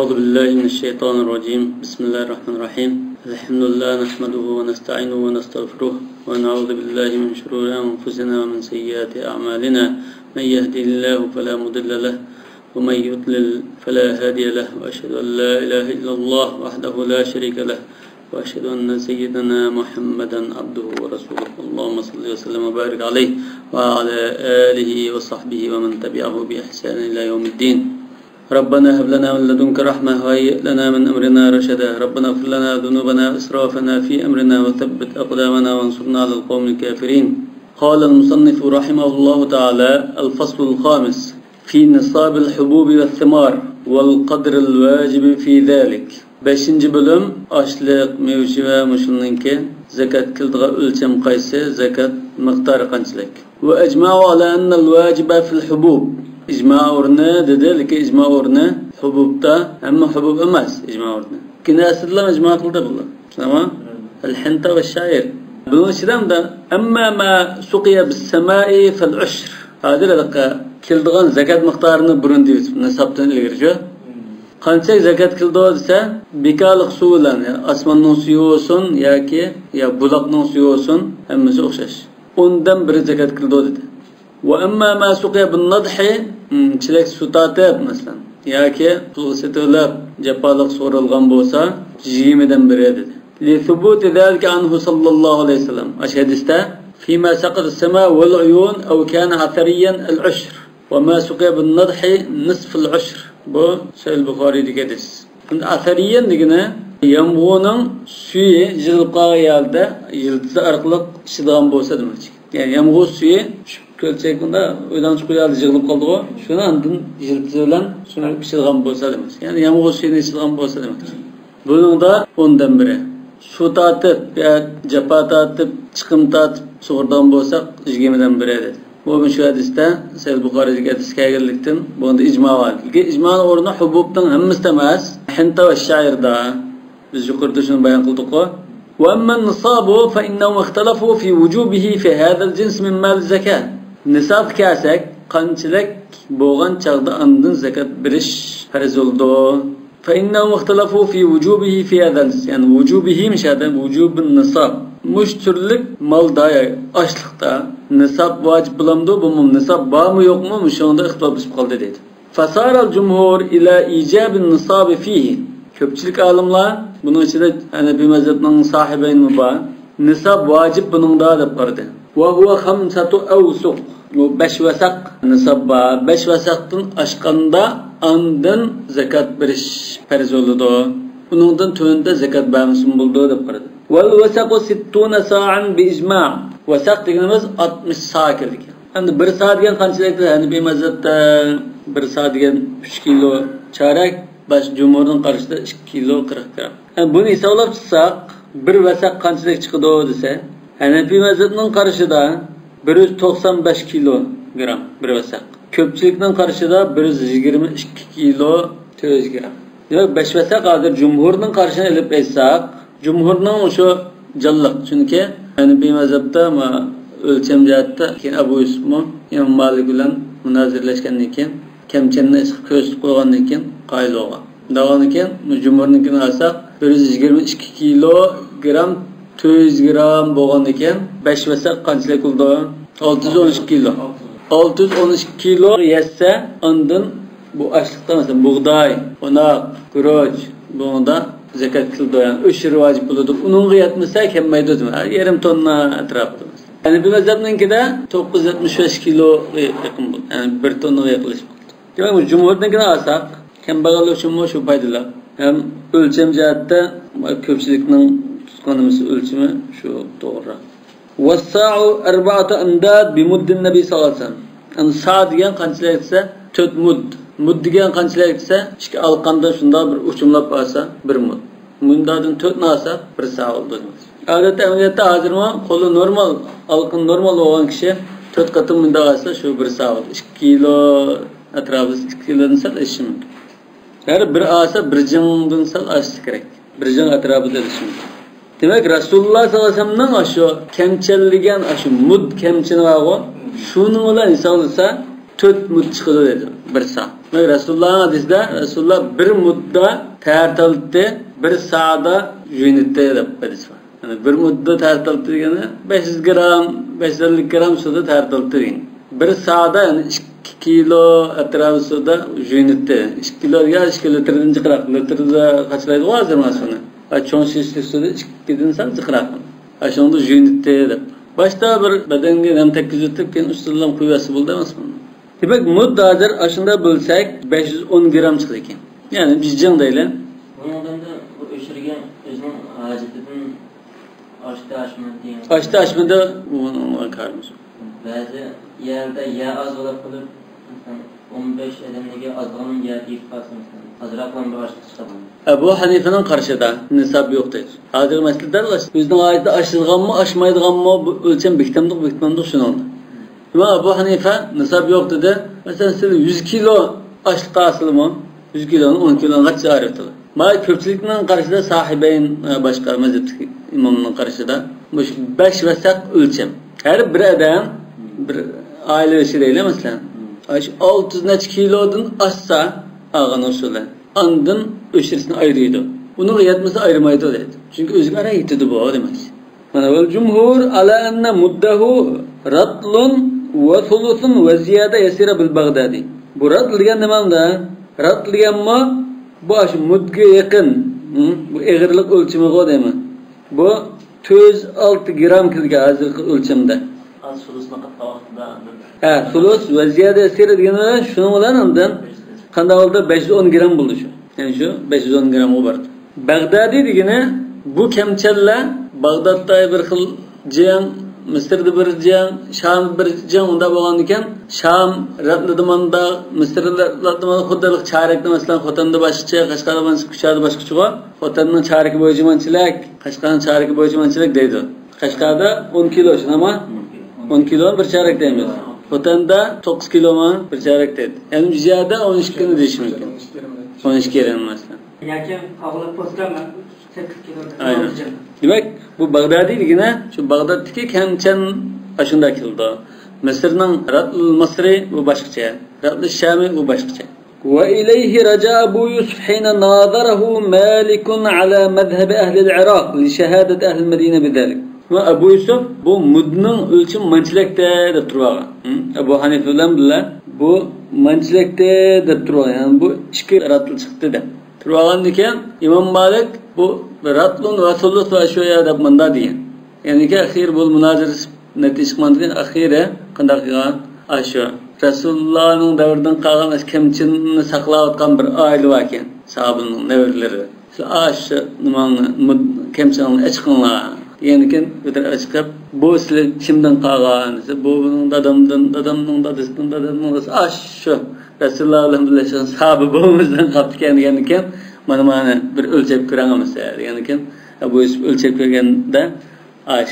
أعوذ بالله من الشيطان الرجيم. بسم الله الرحمن الرحيم. الحمد لله نحمده ونستعينه ونستغفره ونعوذ بالله من شرور أنفسنا ومن سيئات أعمالنا. من يهده الله فلا مضل له ومن يضلل فلا هادي له، وأشهد أن لا إله إلا الله وحده لا شريك له، وأشهد أن سيدنا محمدا عبده ورسوله. اللهم صل وسلم وبارك عليه وعلى آله وصحبه ومن تبعه بإحسان إلى يوم الدين. ربنا هب لنا من لدنك رحمة وهيئ لنا من أمرنا رشدا. ربنا اغفر لنا ذنوبنا وإسرافنا في أمرنا وثبت أقدامنا وانصرنا على القوم الكافرين. قال المصنف رحمه الله تعالى: الفصل الخامس في نصاب الحبوب والثمار والقدر الواجب في ذلك. 5. bölüm açlık, mevci ve muşulninki zekat kıldığı ölçem qaysi, zekat miqdarı qanchalik. Ve ecma'u ala ennel vacibe fil hubub. İcma o'rni dedi, lekin icma o'rni hububda, hamma hubub emas icma o'rni. Ikki asrlar icma qildi bular. Tamam? El-hinta ve şair. Bunun ichidan da amma ma suqiya bis-samai fil-ushr. Hozir kildigan zakat miqdorini burun deymiz, nisobdan ilgari. Qancha zakat qildi desa, bekorlik suv bilan, yani osmonning suvi bo'lsin yoki ya buloqning suvi bo'lsin, hammasi o'xshash. 10dan biri zakat qildi dedi. Va amma ma suqiya bin-nadhi, chelak suv tortib masalan yoki pulga setilib jafoliq so'ralgan bo'lsa, 20dan biri dedi. Li thubuti zalika anhu sallallohu alayhi vasallam. Ash hadisda فيما سقط السماء والعيون أو كان عثريا العشر وما سقي بالنضح نصف العشر. Bu Sahih Buxoriydagi hadis. Endi athariyan degani yomg'irning suvi yig'ilib qolgan yerda yildiz orqali ichadigan bo'lsa demak. Ya'ni yomg'ir suvi tushib ko'lchakda o'ydan chiqib yerda yig'ilib qoldi-ku, shuni andin yildiz bilan shuni ichadigan bo'lsa demak. Ya'ni yomg'ir suvini ichadigan bo'lsa demak. Buningda 10dan biri. Suv tortib, ya jafo tortib, chiqim tortib sug'urdan bo'lsak 20dan biri dedi. Bu shu hadisda Sahih Buxoriydagi hadis kelganlikdan bunda ijmo bor. Lekin ijmoning o'rni hububning hammasi emas, hinta va shairda. Biz yuqorida shuni bayon qildik-ku. Va amma nisobu fa innahum ikhtalafu fi wujubihi fi hadha al-jins min mal zakat. Nisob kelsak, qanchalik bo'lgan chaqda andin zakat berish farz bo'ldi. فإنهم اختلفوا في وجوبه في هذا، يعني وجوبه مش هذا وجوب النصاب. مش türlük malda açlıkta nisab vacip bulamdı, bu nisab var mı yok mu şunda ihtilaf düşüp kaldı dedi. فصار الجمهور إلى إيجاب النصاب فيه. Köpçülük alimler bunun içinde Hanefi mezhebinin sahibi var. Nisab vacip bunun da deb qaradi. وهو خمسة أوسق. Bu 5 vasak nisab var. 5 vasakdan aşqanda andın zakat berish farz bo'ladi. Uningdan tuanda zakat bermasin bo'ldi deb qaradi. Val vasaqu 60 sa'an bi ijma'. Vasaq deganimiz 60 sa keldi. Endi 1 sa degan qanchalik? Hanefi mazhabda 1 sa degan 3 kilo chorak, bosh jumhurning qarashida 2 kilo 40 gram. Endi buni hisoblab chiqsak, 1 vasaq qanchalik chiqadi desa, Hanefi mazhabning qarashida 195 kilogram bir vasaq. Ko'pchilikning qarashida 122 kilo 400 gram. Demak, 5 vasaq hozir jumhurning qarashini ilib aytsak, jumhurning o'sha jonliq, chunki Hanefi mazhabda o'lcham jihatda keyin Abu Yusufmi, Imom Malik bilan munozirlashgandan keyin kamchanni ko'rsatib qo'ygandan keyin qoyil bo'lgan. Davondan keyin jumhurnikini olsak 122 kilogram 400 gram bo'lgandan keyin 5 vasaq qanchalik bo'ldi? 612 kilo. 612 kilo yetsa, ondan bu açlıqdan mesela bug'doy, qo'noq, guruch bunda zakat qildi, ya'ni ushur vojib bo'ladi. Uningga yetmasa kamaydi, yarim tonna atrofida. Ya'ni bu mazhabninkida 975 kilo yaqin bo'ldi. Ya'ni 1 tonnaga yaqinlashib qoldi. Demak, bu jumhurnikini olsak, kambag'allar uchun shu foydali. Ham o'lcham jihatda ko'pchilikning tutganimiz o'lchami shu to'g'ri. Was-sa'u arba'atu amdad bi muddin nabiy sallallohu alayhi vasallam. Yani sa degan qanchalik desa 4 mud. Mud degan qanchalik desa 2 alqandan shundoq bir uchumlab olsa 1 mud. Mundadan 4 olsa 1 sa bo'ldi. Odatda amaliyotda hozirmi qo'li normal, alqin normal bo'lgan kishi 4 qatim bunda olsa shu 1 sa bo'ldi. 2 kilo atrofida 2 kilodan sal oshishi mumkin. Ya'ni bir olsa bir jingdan sal oshishi kerak. Bir jing atrofida oshishi mumkin. Demak, Rasululloh sollallohu alayhi vasallamning shu kamchillagan shu mud kamchini bor-ku, shuning bilan hisoblasa 4 mud chiqadi dedi bir sa. Rasulullohning hadisida Rasululloh bir mudda tayyortaldi, bir saada yuyinitdi deb hadis bor. Yani bir mudda tayyortaldi degani 500 gram, 550 gram suvda tayyortaldi degan. Bir saada yani 2 kilo atrofi suvda yuyinitdi. 2 kilo ya 2 litrdan jiqroq, litrda qachlaydi hozir mana shuni. Cho'ng shishlik suvda 2dan sal jiqroq. Shunda yuyinitdi deb. Boshda bir badanga nam tekkizib, keyin ustidan quyvasi bo'ldi emasmi? Demak, mud hozir shunda bo'lsak 510 gram chiqdi ekan. Ya'ni biz jing deyli. Bundan da o'shirgan o'zining hojatidan oshdi oshmadi degan. Oshdi oshmadi uni qaramiz. Ba'zi yerda ya oz bo'lib qolib, masalan 15 odamga ozg'in ya yetib qolsa, masalan, ozroq bir oshliq chiqadi. Abu Hanifaning qarshida nisob yo'q deydi. Hozirgi masalada o'zining hojati oshadiganmi, oshmaydiganmi, bu o'lcham bektamdiq, bektamdiq shuni. Nima Abu Hanifa nisob yo'q dedi. Masalan, siz 100 kilo oshliq olsilmi? 100 kiloni 10 kiloni qancha ayiradi? Ma ko'pchilikning qarshida sahibayn boshqa mazhab imomning qarshida bu 5 vasaq o'lcham. Har bir odam bir oila ishi deyli masalan. 600 necha kilodan oshsa olgan usuli. Ondan o'shirisini ayiradi. Uni yetmasa ayirmaydi deydi. Chunki o'ziga ara yetadi bu demak. Mana vel jumhur ala anna muddahu ratlun va thuluthun va ziyada yasira bil Baghdadi. Bu ratl degan nimanda? Ratl deganmi? Bu shu mudga yaqin, bu eg'irlik o'lchami deyman. Bu 406 gram kelgan hozirgi o'lchamda. Az sulusni qatqa vaqtida. Ha, sulus va ziyada yasira degani shuning bilan undan qanday bo'ldi? 510 gram bo'ldi shu. Ya'ni shu 510 gram bordi. Bag'dadi degani bu kamchalla Bag'dodda bir xil jang, Misrda bir jang, Sham bir jang unda bo'lgan ekan. Sham ratli Misrda ratli xuddi charakni masalan Xotanda boshqacha, Qashqarda boshqacha, boshqacha. Xotanning charaki bo'yicha manchilik, Qashqarning charaki bo'yicha manchilik deydi. Qashqarda 10 kilo shunami? 10 kilo bir charak deymiz. Xotanda 9 kilomi bir charak deydi. Ya'ni ziyada 12 ni deyish mumkin. 12 yarim masalan. Yoki og'lab bo'lsa 8 kilo. Aynen. Demak, bu Bag'dadiy degani shu Bag'doddagi kamchan shunda keldi. Misrning Ratl Misri bu boshqacha, Ratl Shami bu boshqacha. Va ilayhi raja Abu Yusuf hina nadarahu Malik ala madhhab ahli al-Iroq li shahadat ahli al-Madina bidalik. Va Abu Yusuf bu mudning o'lchim manchilikda deb turgan. Abu Hanifa bilan birga bu manchilikda deb turgan. Ya'ni bu ikki ratl chiqdi deb. Turgan ekan İmom Malik bu ratlun va sulus va shu ya deb munda degan. Ya'niki axir bu munozara natija chiqmadigan axiri qanday qilgan? Shu Rasulullohning davridan qolgan kamchinni saqlayotgan bir oila bor ekan, sahobaning navrlari. Shu nimani kamchinni chiqinglar degan ekan, chiqib bu sizlar kimdan qolgan? Bu buning dadamdan, dadamning dadasidan, dadamning dadasi shu Rasululloh bilan birlashgan sahoba bobomizdan qolib ekan degan ekan. Mana mana bir o'lchab ko'ramiz degan ekan. Bu o'lchab ko'rganda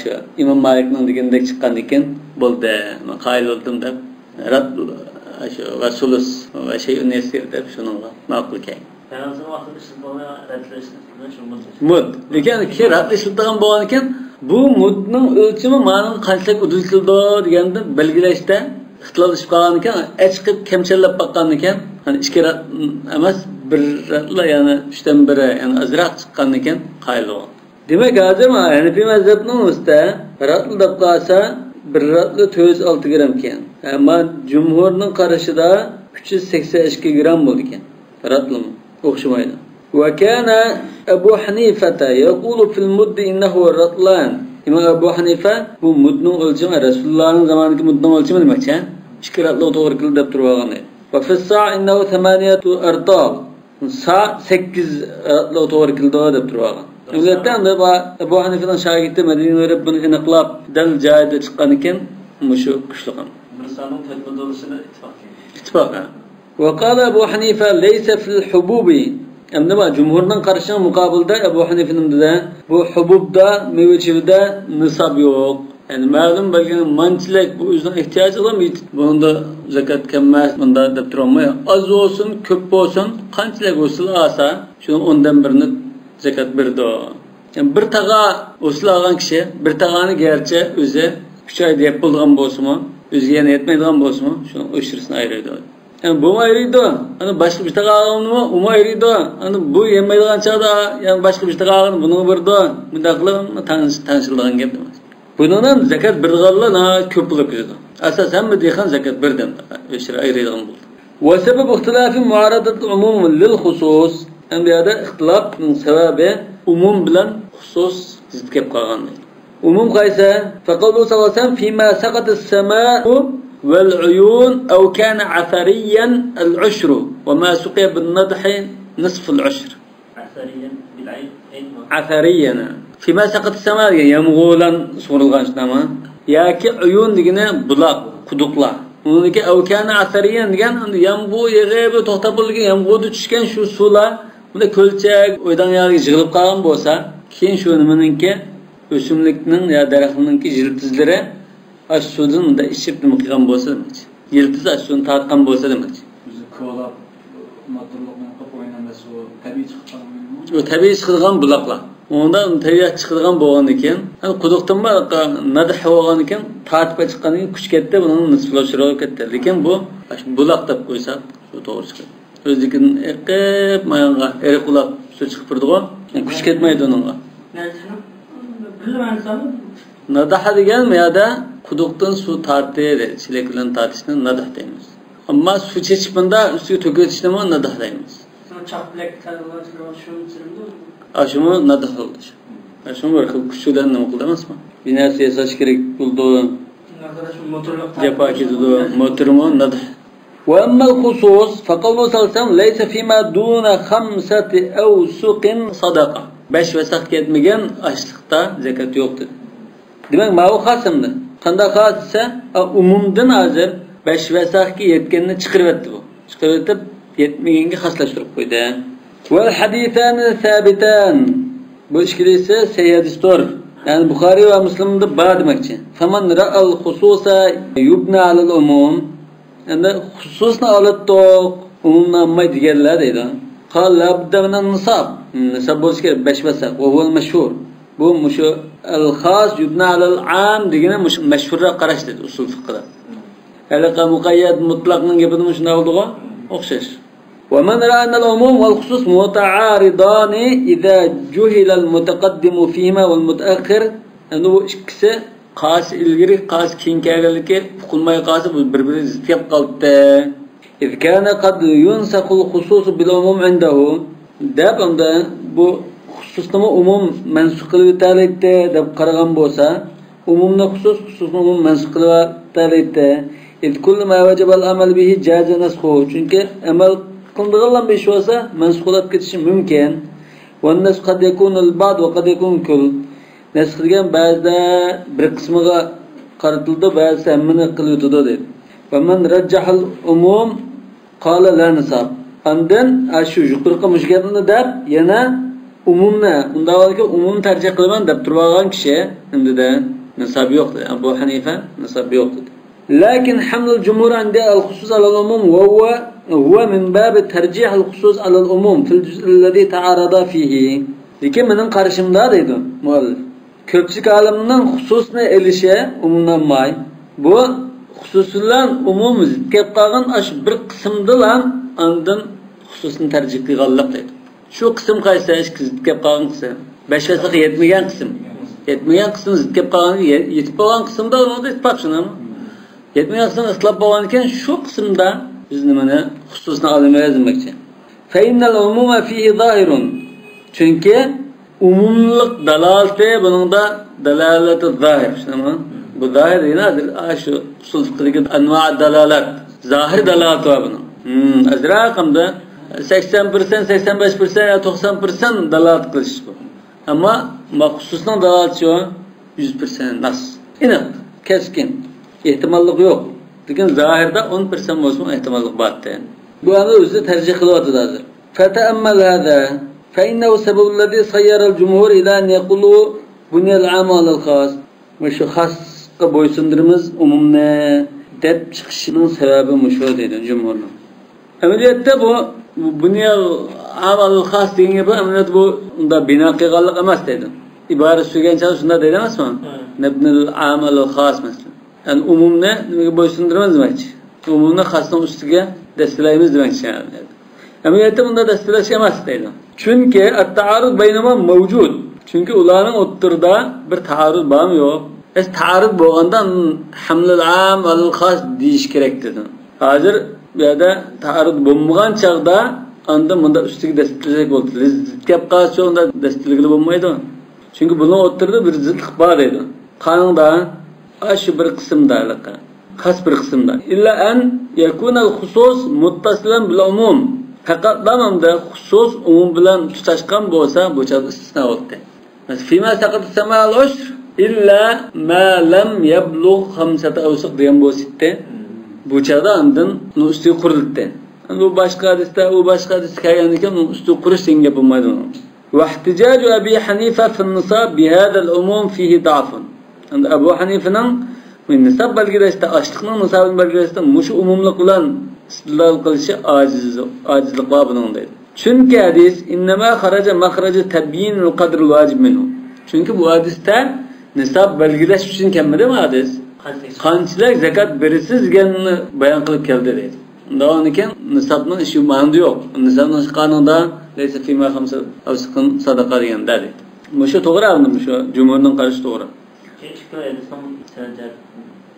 shu İmom Malikning degandek chiqqan ekan, bo'ldi, men qoyil bo'ldim deb rad shu va sulus va shay'un yasir deb shuningga ma'qul kelgan. Mud. Lekin ki rad ishlatgan bo'lgan ekan, bu mudning o'lchami ma'ning qanchalik udilsildi deganda belgilashda ixtiloflashib qolgan ekan, chiqib kamchillab boqqan ekan. Hani ikki rad emas, bir radla ya'ni 3dan biri, ya'ni ozroq chiqqan ekan, qoyil bo'lgan. Demak, hozir Hanafiy mazhabning ustida ratl deb qolsa, bir ratli 406 gram ekan. Ammo jumhurning qarashida 382 gram bo'ldi ekan. Ratlimi? O'xshamaydi. Va kana Abu Hanifa yaqulu fil mudd innahu ratlan. Imom Abu Hanifa bu mudning o'lchami Rasulullohning zamonidagi mudning o'lchami demakchi, ikki ratli to'g'ri keldi deb turib olgan edi. Va fi sa' innahu 8 artal. Sa' 8 ratli to'g'ri keldi deb turib olgan. Öylətdən də Ebu Hanifənin şagirdi Mədinəyə verib bunu aniqlab dal joyida chiqqan ekan, mushu kuchliq. Bir sonun tadbir bo'lishini ittifoq. Ittifoq. Va qala Ebu Hanifa laysa fil hububi. Endi bu jumhurning qarashiga muqobilda Ebu Hanifaning dedi, bu hububda, meva-chevada nisob yo'q. Ya'ni ma'lum bo'lgan manchilik bu o'zining ehtiyoji bilan bunda zakat kelmas, bunda deb turolmay, oz bo'lsin, ko'p bo'lsin, qanchalik hosil olsa, shuni 10dan birini zakat berdi. Yani bir tağa hosil algan kishi, bir tağani gerçi o'zi 3 oyda yeb bo'lgan bo'lsa-mu, O'ziga yana yetmaydigan bo'lsa, shuni o'shirisini ayiradi. Yani bu ayırıydı, hani başka bir tağını umu ayırıydı, hani bu yemaydigan chaqda yani başka bir tağını bunu birdi, bundaq qilib tanishiladigan gap emas. Bundan zakat birdiganlar ko'p bo'lib ketadi. Asosan hamma dehqon zakat birdan o'shira ayiradigan bo'ldi. Va sabab ixtilofi muaradatul umum lil xusus. Endi bu yerda ixtilofning sababi umum bilan xusus zid kelib qolgan deydi. Umum qaysi? Faqulu sallallohu alayhi vasallam fima saqatis samaa'u والعيون أو كان عثريا العشر وما سقي بالنضح نصف العشر. عثريا بالعين؟ عثريا فيما سقط السماء يمغولا سورلغان شنما ياكي عيون دegani bulaq quduqlar. Uniki أو كان عثريا degan yomg'ir yig'ib to'xtab bo'lgan yomg'irda tushgan shu suvlar bunda ko'lchak o'ydan yog'iga yig'ilib qolgan bo'lsa, keyin shu nimaningki o'simlikning yo daraxtningki jiltizlari aş suvdan da ichib nima qilgan bo'lsa demakchi. Yildiz aş suvini tortgan bo'lsa demakchi. O'zi ko'lab motorliqni qilib o'ynanda suv tabiiy chiqqan. U tabiiy chiqadigan buloqlar. Undan tabiiy chiqadigan bo'lgandan keyin, hani quduqdan nadh bo'lgandan keyin tortib chiqqandan keyin kuch ketdi, buning nisblashtirib ketdi. Lekin bu buloq deb qo'ysak, shu to'g'ri chiqadi. O'zligidan eqib mayonga eriq ulab suv chiqib turdi-ku, kuch ketmaydi uningga. Nadaha degan bu yerda quduqdan suv tortdi, chelak bilan tortishni nadah deymiz. Ammo suv chechib bunda ustiga to'kib o'tishni nadah deymiz. Shumi nadah bo'ldi. Shumi bir xil kuch bilan nima qildi emasmi? Bir narsa yasash kerak bo'ldi. Jafo ketadi, motormi nadah. وأما الخصوص فقوله صلى الله عليه وسلم ليس فيما دون خمسة أوسق صدقة. 5 vasaq ketmagan ochliqda zakat yo'q dedi. Demak, ma u xos endi. Qanday xos desa, umumdan hozir 5 vasaqga yetganini chiqarib o'tdi bu. Chiqarib o'tib, yetmaganga xoslashtirib qo'ydi. Val hadithan sabitan. Bu ikkilisi sayyidistor. Ya'ni Buxoriy va Muslimda bor demakchi. Faman ra'al khususa yubna alal umum. Endi xususni olib to'q, umumni olmay deganlar deydi. Qal la budda minan nisob. Nisob bo'lishi kerak 5 vasaq. Va huval mashhur. Bu mushu al-xos yubna alal am degani mashhurroq qarash dedi usul fiqhda. Haliqa muqayyad mutlaqning gapini shunday bo'ldi-ku, o'xshash. Va man ra'a anna al-umum wal khusus muta'aridan idza juhila al-mutaqaddim fihima wal mutaakhir. Endi bu ikkisi qaysi ilgari, qaysi keyin kelganligi uqilmay qolsa bu bir-biri zid kelib qoldi. إذ كان قد ينسخ الخصوص بالعموم عنده. Deb unda bu xususni umum mansub qilib o'talaydi deb qaragan bo'lsa, umumni xusus, xususni umum mansub qilib o'talaydi. إذ كل ما وجب العمل به جاز نسخه. Chunki amal qilinadigan bir ish bo'lsa, mansub qilib ketishi mumkin. والنسخ قد يكون البعض وقد يكون كل. Nasx degan ba'zida bir qismiga qaratildi, ba'zisi hammani qilib o'tadi dedi. ومن رجح العموم قال لا نصاب. Andan shu yuqorqi mushkatni deb yana umumni, unda avvalgi umumni tarjih qilaman deb turib olgan kishi endi nisob yo'q dedi. Abu Hanifa nisob yo'q dedi. Lakin hamlul jumhur anda al-khusus al-umum wa huwa min bab tarjih al-khusus al-umum fil juz' alladhi ta'arada fihi. Lekin mening qarashimda deydi muallif. Ko'pchilik olimning xususni elishi umumdan may. Bu xususlar umum zid kelib qolgan ash bir qismdilan andan xususni tarjih qilganlik deydi. Shu qism qaysi? Zid kelib qolgan qism. 5 vasaq yetmagan qism. Yetmagan qism zid kelib qolgan, yetib qolgan qismda unda ittifoq shunami? Yetmagan qism ixtilof bo'lgan ekan, shu qismda biz nimani xususni olmaymiz demoqchi. Fa innal umuma fihi zahirun. Chunki umumlik dalolati buningda dalalati zahir, shunami? Bu zahir degani shu usul fiqhdagi anva dalolat, zahir dalolat var bunun. Azroq hamda 80%, 85% yo 90% dalolat qilish bu. Ammo xususning dalolati shu 100% nas. Aniq, keskin, ehtimollik yo'q. Lekin zahirda 10% bo'lsa ehtimollik bor. Bu uni o'zi tarjih qilyapti hozir. Fata'ammal hada fa innahu sababul ladhi sayyara al-jumhur ila an yaqulu bunya al-amal al-khas. Shu xosga bo'ysundiramiz umumni deb chiqishining sababi mushu deydi jumhurning. Amaliyotda bu bunya amal xos degan gap amaliyot bu unda bino qilganlik emas deydi. Ibora so'ygancha shunda deydi emasmi? Nabnul amal xos masalan. Yani umumni nimaga bo'ysundiramiz demakchi. Umumni xosning ustiga dastalaymiz demakchi. Amaliyotda bunda dastalash emas deydi. Chunki at-ta'arud baynama mavjud. Chunki ularning o'ttirida bir ta'arud bormi yo'q? Es ta'arud bo'lganda hamlul am val xos deyish kerak dedi. Hozir bu yerda ta'arud bo'lmagan chaqda anda bunda ustiga dastalasak bo'ldi. Zid gap qolsa unda dastalagili bo'lmaydi. Chunki buni o'ttirida bir zidlik bor deydi. Qaningda shu bir qismda xos bir qismda. Illa an yakuna al-xusus muttasilan bil umum. Faqat lamamda xusus umum bilan tutashgan bo'lsa, bu chaqda istisno bo'ldi. Mesela fima saqat samal ushr illa ma lam yablugh khamsata awsuq degan bo'lsa, bu chaqda andan ustiga qurildi. Bu boshqa hadisda, u boshqa hadis kelgan ekan, uni ustiga qurish degan gap bo'lmaydi. Va ihtijaju Abi Hanifa fi an-nisab bi hada al-umum fihi da'fun. Endi Abu Hanifaning nisob belgilashda, ochliqning nisobini belgilashda mushu umumlik bilan istidlol qilishi ojizlik bor buning deydi. Chunki hadis innama kharaja makhraja tabyinul qadr vajib minhu. Chunki bu hadisda nisob belgilash uchun kelmadimi hadis? Qanchalik zakat berasiz deganini bayon qilib keldi deydi. Undan keyin nisobning ishi ma'noda yo'q. Nisobning qonunida laysa fima khamsa awsiqin sadaqa deganda deydi. Mushu to'g'ri, mushu jumhurning qarashi to'g'ri.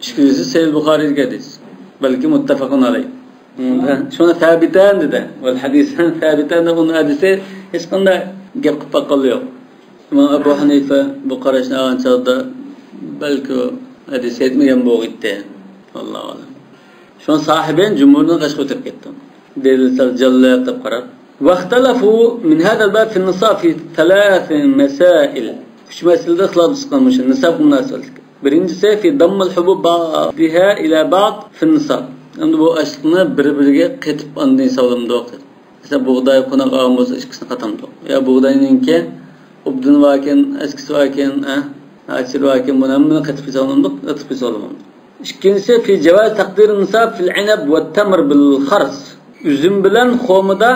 İkincisi Sahih Buxoriyga hadis. Balki muttafaqun alayh. Shuni sabitan dedi. Val hadisan sabitan deb uni hadisi hech qanday gap qilib boqqanlik yo'q. İmom Abu Hanifa bu qarashni olgan chog'da balki hadis aytmagan bo'g'itdi. Allohu a'lam. Shuni sahiben jumhurning qashqa o'tirib ketdi. Delil jalla deb qarab. Vaxtalafu min hada al-bab fi an-nisab fi thalath masail. Uch masalada ixtilof chiqqan shu nisob munosabatida. Birincisi fi dammul hubub ba'diha ila ba'd fi nisab. Endi bu ochliqni bir-biriga qetib andan hisoblamdi. Mesela bug'doy qo'noq olgan bo'lsa ikkisini qatamdi. Ya bug'doyninki obdin varken, eskisi varken, achir varken buni hammani qetib hisoblamdik, qetib hisoblamdik. Ikkinchisi fi javoz taqdir nisab fil inab va tamr bil khars. Üzüm bilan xomida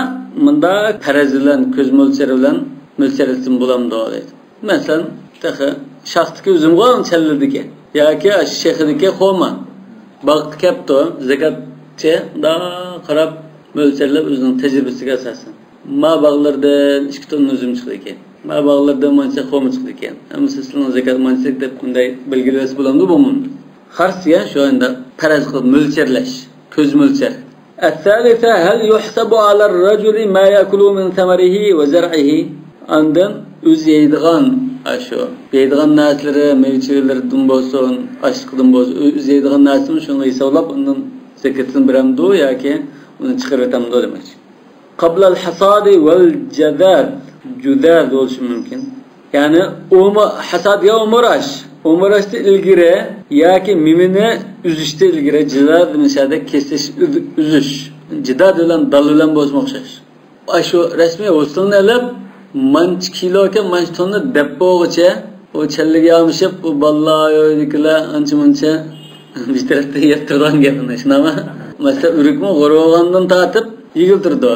bunda faraz bilan ko'z mo'lchari bilan mo'lcharlasin bo'lamdi deydi. Masalan, taxi shaxsdagi uzumga challidiki yoki shexidiki xoma bog' kapti zakatchi da qarab mo'lcharlab o'zining tajribasiga asosan ma bog'lardan 2 tonna uzum chiqdi ekan, ma bog'lardan mancha xoma chiqdi ekan, hammasi sizning zakat mancha deb bunday belgilasa bo'lamdi bo'lmaydi. Xars degan shu endi faraz qilib mo'lcharlash, ko'z mo'lchar. الثالثة هل يحسب على الرجل ما يأكل من ثمره وزرعه? Andan o'z yeydigan shu yeydigan narsalari meva-chevalardan bo'lsin, oshliqdan bo'lsin, o'z yeydigan narsani shuni hisoblab undan zakatini beramdi yoki uni chiqarib o'tamdi demak. Qabla al-hasadi wal jadad, judad bo'lishi mumkin. Ya'ni hasad ya umrash, umrashda ilgari yoki mimini uzishda ilgari jidad nishada kesish, uzish. Jidad bilan dal bilan bo'lsa o'xshash. Shu rasmiy usulni olib manch kilo ekan, manch tonna deb bo'g'icha u challaga yomishib, u balla yo'ydikilar ancha-muncha bir tarafda yeb turgan gapini, shunami? Masalan, urukmi g'o'rg'ondan tortib yig'iltirdi.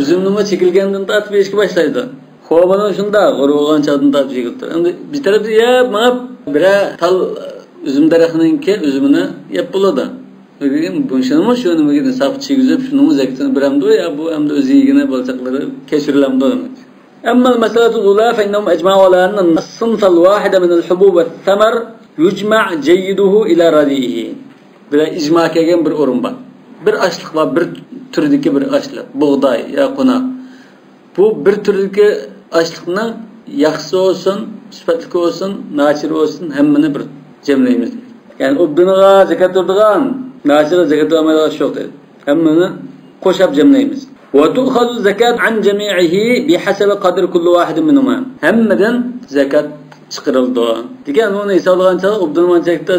Uzumnimi chekilgandan tortib yeyishga boshlaydi. Xomani shunda g'o'rg'on chog'dan tortib yig'iltirdi. Endi bir tarafda yeb, mangab bira tal uzum daraxtiningki uzumini yeb bo'ladi. Lekin shunimi shu nimaga nisob chegizib, shuni zakatini beramdi ya bu endi o'zi yegini bo'lchaqlari kechirilamdi demak. أما المسألة الأولى فإنهم أجمعوا على أن الصنف الواحد من الحبوب والثمر يجمع جيده إلى رديئه. Bila ijmo kelgan bir o'rin bor. Bir ochliq bor, bir turdagi bir ochliq, bug'doy yo qo'noq. Bu bir turdagi ochliqning yaxshisi bo'lsin, sifatli bo'lsin, nachir bo'lsin, hammani bir jamlaymiz. Ya'ni obdiniga zakat beradigan, nachirga zakat bermaydigan shu deydi. Hammani qo'shib jamlaymiz. وتؤخذ الزكاة عن جميعه بحسب قدر كل واحد منهما. همدن زكاة chiqarildi. Degan uni hisoblagan chog'da obdin manchakda,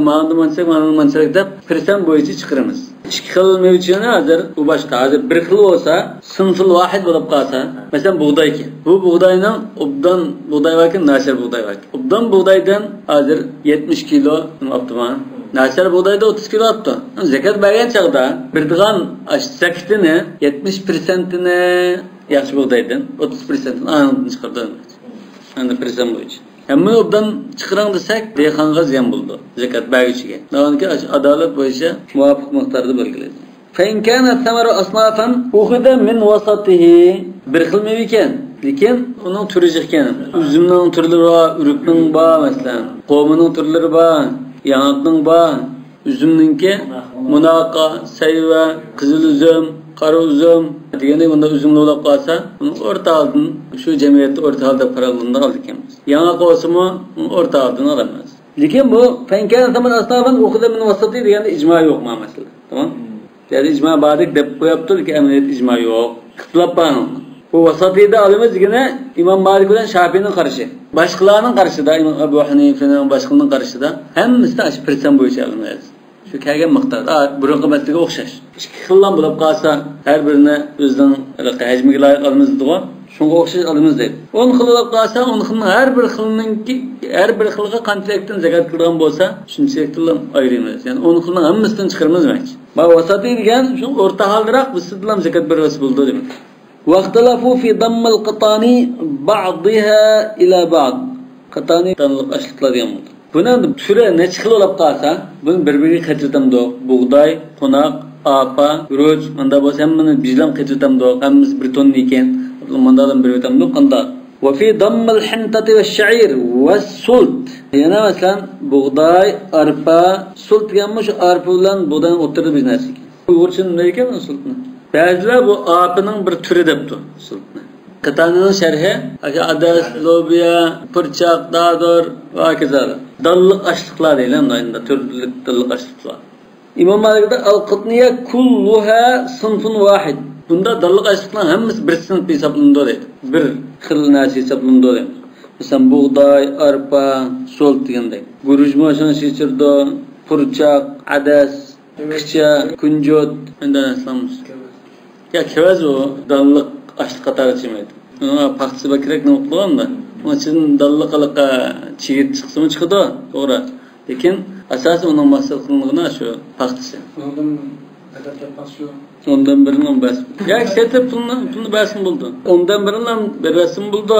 ma'nida manchak, ma'nida manchak deb persent bo'yicha chiqaramiz. Ikki xil mevchini hozir u boshqa, hozir bir xil bo'lsa, sinfil vahid bo'lib qolsa, masalan bug'doyki. Bu bug'doyning obdan bug'doy varken, nachar bug'doy varken. Obdan bug'doydan hozir 70 kilo olibdiman. Nachar bug'doyda 30 kilo olibdi. Zakat bergan chog'da birdigan zakatini 70%ini yaxshi bug'doydan, 30%ini aniq chiqardi. Endi persent bo'yicha. Hammani obdan chiqarang desak, dehqonga ziyon bo'ldi, zakat berguvchiga. Naonki adolat bo'yicha muvofiq miqdorda belgilaydi. فإن كان الثمر أصنافا أخذ من وسطه bir xil meva ekan, lekin uning turi jiq ekan. Uzumning turlari bor, urukning bor masalan, qo'mining turlari bor, yong'oqning bor. Uzumninki munaqa, sayva, qizil uzum, qora uzum degandek bunda uzumlar bo'lib qolsa, uni o'rta oldin shu jamiyatda o'rta hol deb qaralganda oldi ekanmiz. Yong'oq bo'lsa-mu, uni o'rta oldin olamiz. Lekin bu فإن ثمر أصنافا أخذ من وسطه deganda ijmo yo'q masalan. Tamam? Yani icma bardik deb qo'yapti, lekin amaliyat icma yo'q. Ixtilof bor. Bu vasatiyda olamiz degani İmom Malik bilan Şafiyning qarashi. Boshqalarning qarashida, İmom Abu Hanifaning boshqalarning qarashida hammasida shu persent bo'yicha olinadi. Shu kelgan miqdorda burunqi masalaga o'xshash. Ikki xildan bo'lib qolsa, har birini o'zining hajmiga loyiq olamiz deydi. Shunga o'xshash olamiz deydi. 10 xil bo'lib qolsa, 10 xilning har bir xilninki har bir xilga qanchalikdan zakat qilgan bo'lsa, shunchalikdan ayiramiz. Ya'ni 10 xilning hammasidan chiqaramiz demak. Ma vasatiy degan shu o'rta holdiroq biz bilan zakat bersa bo'ldi demak. واختلفوا في ضم القطاني بعضها إلى بعض. قطاني tanliq ashliqlar degan bo'ldi. Buni turi necha xil bo'lib qolsa, buni bir-biriga qaytartamdi. Bug'doy, qo'noq, apa, guruch, manda bo'lsa hammani bizlam qaytartamdi. Hammasi bir tonna ekan. Mandadan bir o'tamdi qanday? وفي ضم الحنطة والشعير والسلط. Yana masalan bug'doy, arpa, sult deganmi shu arpa bilan bug'doyni o'tirib bir narsa ekan. Uyg'urcha nima ekan sultni? Ba'zilar bu apining bir turi debdi sultni. Qitanining sharhi adas, lobiya, purchaq, dador va hokazolar. Dalliq ashliqlar deyiladi endi turli dalliq ashliqlar. İmom Malikda al-qitniya kulluha sinfun vahid. Bunda dalliq ashliqlar hammasi bir sinf hisoblanadi deydi. Bir xil narsa hisoblanadi deydi. Masalan bug'doy, arpa, sult degandek. Guruchmi shuni ichirdi, purchaq, adas, qicha, kunjut, undan narsalarimiz. Ya kevaz u dalliq ashliq qatori chiqmaydi. Uni paxtasi bakrak nima qilganda, uni ichidan dalliq qiliqqa chigit chiqsimi chiqadi, to'g'ri. Lekin asosan uning maqsad qilingan shu paxtasi. Undan zakat yapmaz shu. Ondan birini bas. Yoki setib pulni bersin bo'ldi. Ondan birini bersin bo'ldi.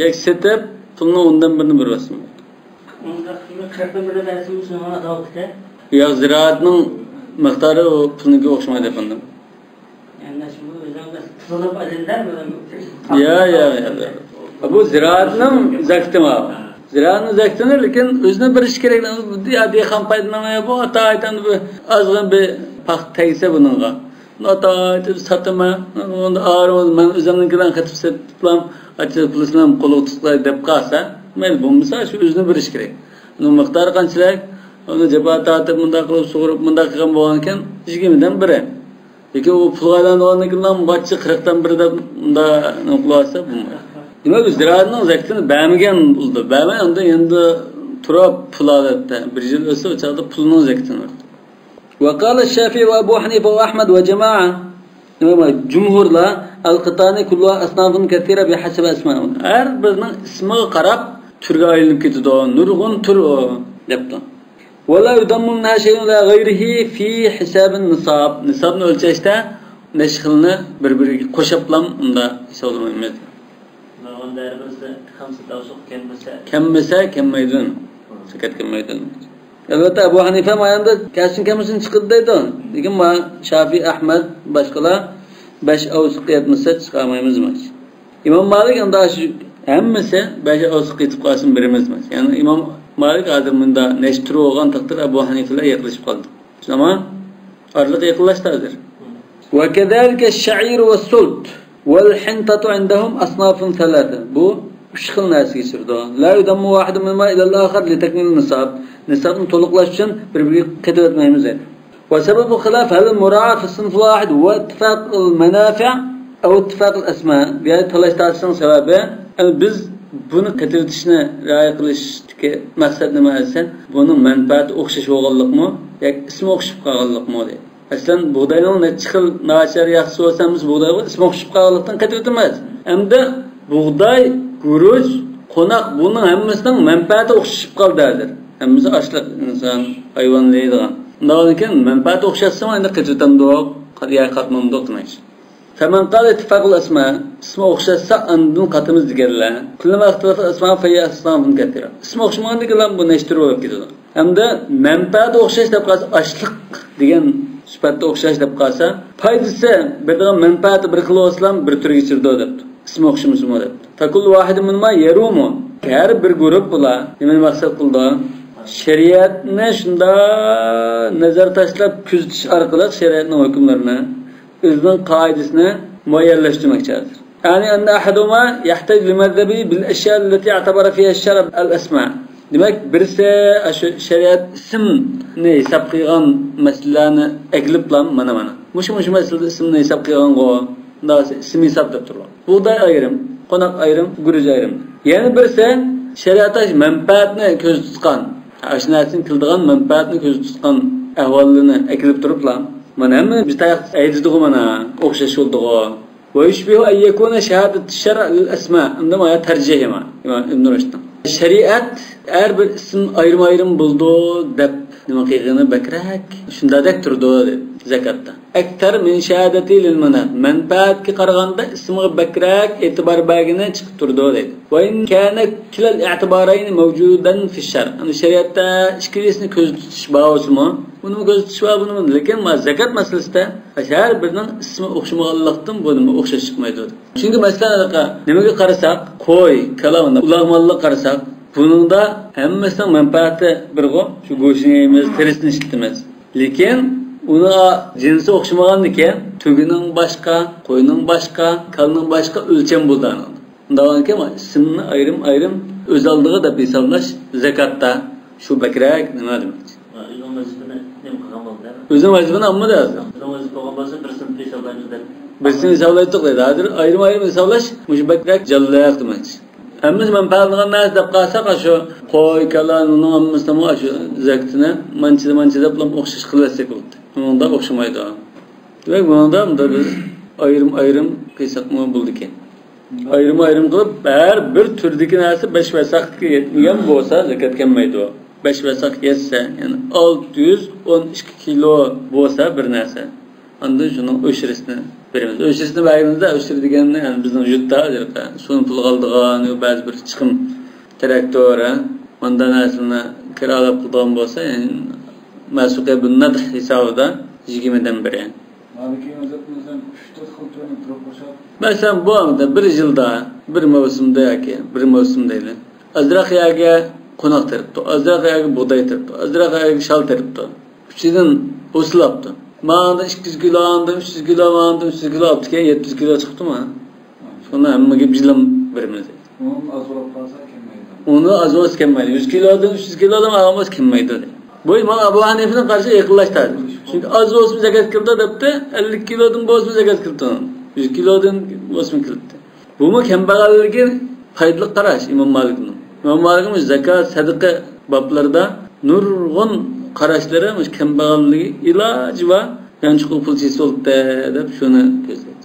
Yoki setib pulni ondan birini bersin bo'ldi. Unda qirqdan birini bersin shuni ado qilsa. Yo'q, ziroatning miqdori u pulniga o'xshamaydi efendim. Yani shu tuzilib olinlar Ya. Bu ziroatning zakatimi? Ziroatning zakatini lekin o'zini berish kerak. Ya dehqon foydalanmay bu ota aytadi bu ozg'in bir paxt tegsa buningga. Ota aytib sotama, unda og'ir men o'zimnikidan qatib sotiblam, achib pulisini ham qo'lga tutqay deb qolsa, mayli bo'lmasa shu o'zini berish kerak. Uning miqdori qanchalik? Uni jabha tortib bunday qilib sug'urib bunday qilgan bo'lgan ekan, 20dan biri. Lekin u pulga aylangandan keyin barcha 40dan biri deb unda nima qilsa bo'lmaydi. Demak, u ziroatning zakatini bermagan bo'ldi. Bermay unda endi turib pul oladi. Bir yil o'tsa o chaqda pulning zakatini berdi. وقال الشافعي وأبو حنيفة وأحمد وجماعة جمهور لا القطاني كلها أصناف كثيرة بحسب أسمائهم. Har birining ismiga qarab turga aylanib ketadi. Nurg'un tur debdi. ولا يضم منها شيء إلى غيره في حساب النصاب. Nisobni o'lchashda necha xilni bir-biriga qo'shiblam unda hisoblamaymiz. Kemmasa kemmaydi. Zakat kelmaydi. Albatta Abu Hanifa mayanda kelsin kelmasin chiqadi deydi. Lekin ma Shafiy, Ahmad boshqalar 5 avsuq yetmasa chiqarmaymiz emas. İmom Malik unda shu hammasi 5 avsuq yetib qolsin birimiz emas. Ya'ni İmom Malik hozir bunda necha turi bo'lgan taqdirda Abu Hanifalar yaqinlashib qoldi. Tushunami? Orliq yaqinlashdi hozir. وكذلك الشعير والسلط والحنطة عندهم أصناف ثلاثة. Bu uch xil narsaga kirdi. La yudammu wahidun minhuma ila al-akhar li takmil nisab. Nisabni to'liqlash uchun bir-biriga qaytib o'tmaymiz dedi. Va sababu xilaf hal mura'a fi sinf wahid va ittifaq al-manafi' aw ittifaq al-asma. Bu yerda talash tortishning sababi biz buni qaytib o'tishni rioya qilishdagi maqsad nima desa, buning manfaati o'xshash bo'lganlikmi yoki ismi o'xshab qolganlikmi deydi. Aslan bug'doyning necha xil nachar yaxshi bo'lsa, biz bug'doyga ismi o'xshab qolganlikdan qaytib o'tamiz. Hamda bug'doy, guruch, qo'noq buning hammasining manfaati o'xshashib qoldi hozir. Hammasi ochliq inson, hayvon yeydigan. Undan keyin manfaati o'xshatsa endi qaytib o'tamdiq, qatmamdiq demak. فمن قال اتفاق الأسماء اسم o'xshatsa andun qatimiz deganlar. Kullama ixtilaf asma fa asnafun katira. Ismi o'xshamagan deganlar bu nechta bo'lib ketadi. Hamda manfaat o'xshash deb qolsa, ochliq degan sifatda o'xshash deb qolsa, foydasi birdigan manfaati bir xil bo'lsa bir turga kirdi debdi. Ismi o'xshamasmi debdi. Fakul vahid minma yarumu. Har bir guruh bular nimani maqsad qildi? Shariatni shunda nazar tashlab kuzatish orqali shariatning hukmlarini, o'zining qoidasini muayyanlashtirmoqchidir. Yani أن أحدهما يحتاج لمذهبه بالأشياء التي اعتبر فيها الشرع الأسماء. Demak, birisi shu shariat ismni hisob qilgan masalalarni aklib mana. Mushu masalada ismni hisob qilgan-go, undasi ism hisob deb turadi. Bug'doy ayrim, qo'noq ayrim, guruj ayrim. Yana birisi shariatda manfaatni ko'z tutgan, shu narsani qildigan manfaatni ko'z tutgan ahvolini aklib turiblar. Mana hamma bir tayoq aytdigu mana o'xshash bo'ldigu. ويشبه أن يكون شهادة الشرع للأسماء عندما ترجيح ما ابن رشد. Shariat har bir ism ayrim-ayrim buldu deb nima qilgani bakrak shundadek turdi deb zakatda. Aktar min shahadati lil manat. Manfaatga qaraganda ismiga bakrak e'tibor bergini chiqib turdi deydi. Va in kana kilal i'tibarayn mavjudan fi shar. Ani shariatda ikkilisini ko'z tutish bormi? Buni ko'z tutish bor, buni, lekin zakat masalasida har birining ismi o'xshamaganlikdan buni o'xshash chiqmaydi. Chunki masalan nimaga qarasak, qo'y, kala, uloq molga qarasak, buningda hammasining manfaati birg'u, shu go'shtini yeymiz, terisini ishlatamiz. Lekin uni jinsi o'xshamagan ekan, tugining boshqa, qo'yning boshqa, kalning boshqa o'lcham bo'ldi. Undan keyin ismni ayrim-ayrim o'z oldiga deb hisoblash zakatda shu bakrak nima demoqchi? O'zining vazifasini olmadi hozir. O'zining vazifasi bo'lgan bo'lsa, birisini hisoblaymiz deb. Birisini hisoblaydik deydi. Hozir ayrim-ayrim hisoblash mushu bakrak jalliq demoqchi. Hammamiz manfaatlangan narsa deb qolsak, shu qo'y, kala, uning hammasini shu zakatini manchida deb o'xshash qilsak bo'ldi. Unda o'xshamaydi. Demak, bunda biz ayrim-ayrim qilsakmi bo'ldi ekan. Ayrim-ayrim qilib, har bir turdagi narsa 5 vasaqga yetmagan bo'lsa, zakat kelmaydi. 5 vasaq yetsa, ya'ni 612 kilo bo'lsa bir narsa. Ondan shuni o'shirisini beramiz. O'shirisini berganimizda o'shir deganni, ya'ni bizning yurtda suvni pulga oldigan, ba'zi bir chiqim traktor, bunda narsani kirolab qilgan bo'lsa, ya'ni masuqa bin nadh hisobida 20dan biri. Masalan, bu anda bir yilda, bir mavsumda yoki bir mavsumda deydi. Azroq yerga qo'noq teribdi, azroq yerga bug'doy teribdi, azroq yerga shal teribdi. Uchidan o'silabdi. Manda 200 kilo, anda 300 kilo, manda 300 kilo olibdi, keyin 700 kilo chiqdimi? Shuni hammaga bir beramiz. Uni az bo'lib qolsa kelmaydi. Uni az bo'lsa kelmaydi. 100 kilodan 300 kilodan olmasa kelmaydi. Bu İmam Abu Hanife'nin karşı yakınlaştı. Çünkü az olsun zakat kıldı depti, 50 kilodan bo'lsa zakat kıldı. 100 kilodan bo'lsa kıldı. Bu mu kambag'allarga foydali qarash İmam Malikning. İmam Malikning zakat, sadaqa boblarida nurg'un qarashlari kambag'allarga iloji va yanchiq pul chesi deb shuni ko'zlaydi.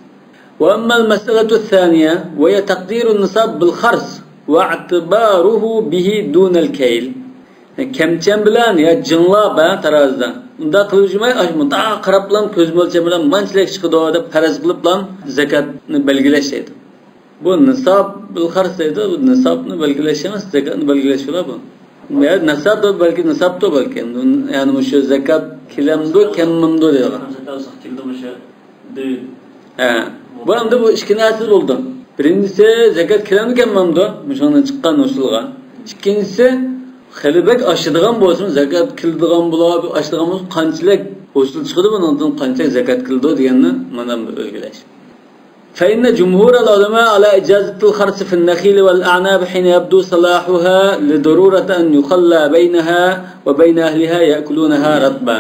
Va ammal masalatu thaniya va ya taqdiru nisab bil khars va i'tibaruhu bihi dun al kayl. Kemçen bilan ya jinglab tarazda. Unda qilib yurmay, mundoq qarab bilan ko'z mo'lcham bilan manchalik chiqadi deb faraz qilib bilan zakatni belgilash deydi. Bu nisob bil xars deydi, bu nisobni belgilash emas, zakatni belgilash bo'ladi bu. Ya nisob da balki nisob da balki. Ya'ni shu zakat kelamdi, kemmimdi deydi. Ha. Bu endi bu ikki narsa bo'ldi. Birinchisi zakat kelamdi, kemmimdi, shundan chiqqan usulga. Ikkinchisi xilibek aşıdığan bo'lsin, zakat qildigan bo'lib, aşıdığan bo'lsin, qanchalik hosil chiqdi, bundan qanchalik zakat qildi deganni mana bu belgilash. فإن جمهور العلماء على إجازة الخرس في النخيل والأعناب حين يبدو صلاحها لضرورة أن يخلى بينها وبين أهلها يأكلونها رطبا.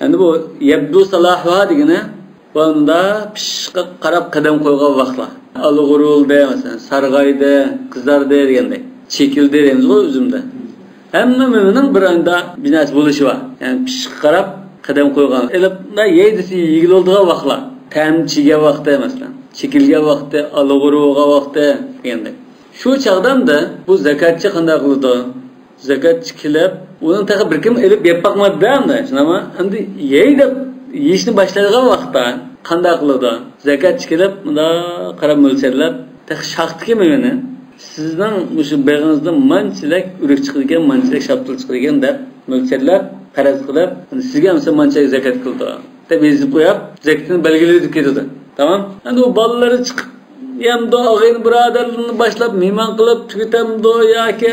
Yani bu يبدو صلاحها degani bunda pishqa qarab qadam qo'ygan vaqtlar. Alg'urildi, masalan, sarg'aydi, qizardi degandek. Chekildi deymiz ku o'zimda. Hamma mo'minning bir anda bir narsa bo'lishi bor. Ya'ni pishiq qarab qadam qo'ygan. Elibda yeydisi yig'iladigan vaqtlar, ta'm chigan vaqti masalan, chekilgan vaqti, alg'urug'a vaqti degandek. Shu chog'dan da bu zakatchi qanday qiladi? Zakatchi kelib, uni taqa bir kim elib yeb boqmadi-da, shunami? Endi yey deb yeyishni boshlaydigan vaqtda Qanday qiladi? Zakatchi kelib, bunday qarab mo'ljalab, shaxtga mevani sizning shu beg'ingizdan manchalik uruk chiqadigan, manchalik shaftol chiqadigan deb mo'ljallab, faraz qilib, sizga ham manchalik zakat qildi deb yozib qo'yib, zakatini belgilaydi ketadi. Tamam? Endi u bolalari chiqib, yamdo og'ayni birodarlarini boshlab mehmon qilib tugatamdi yoki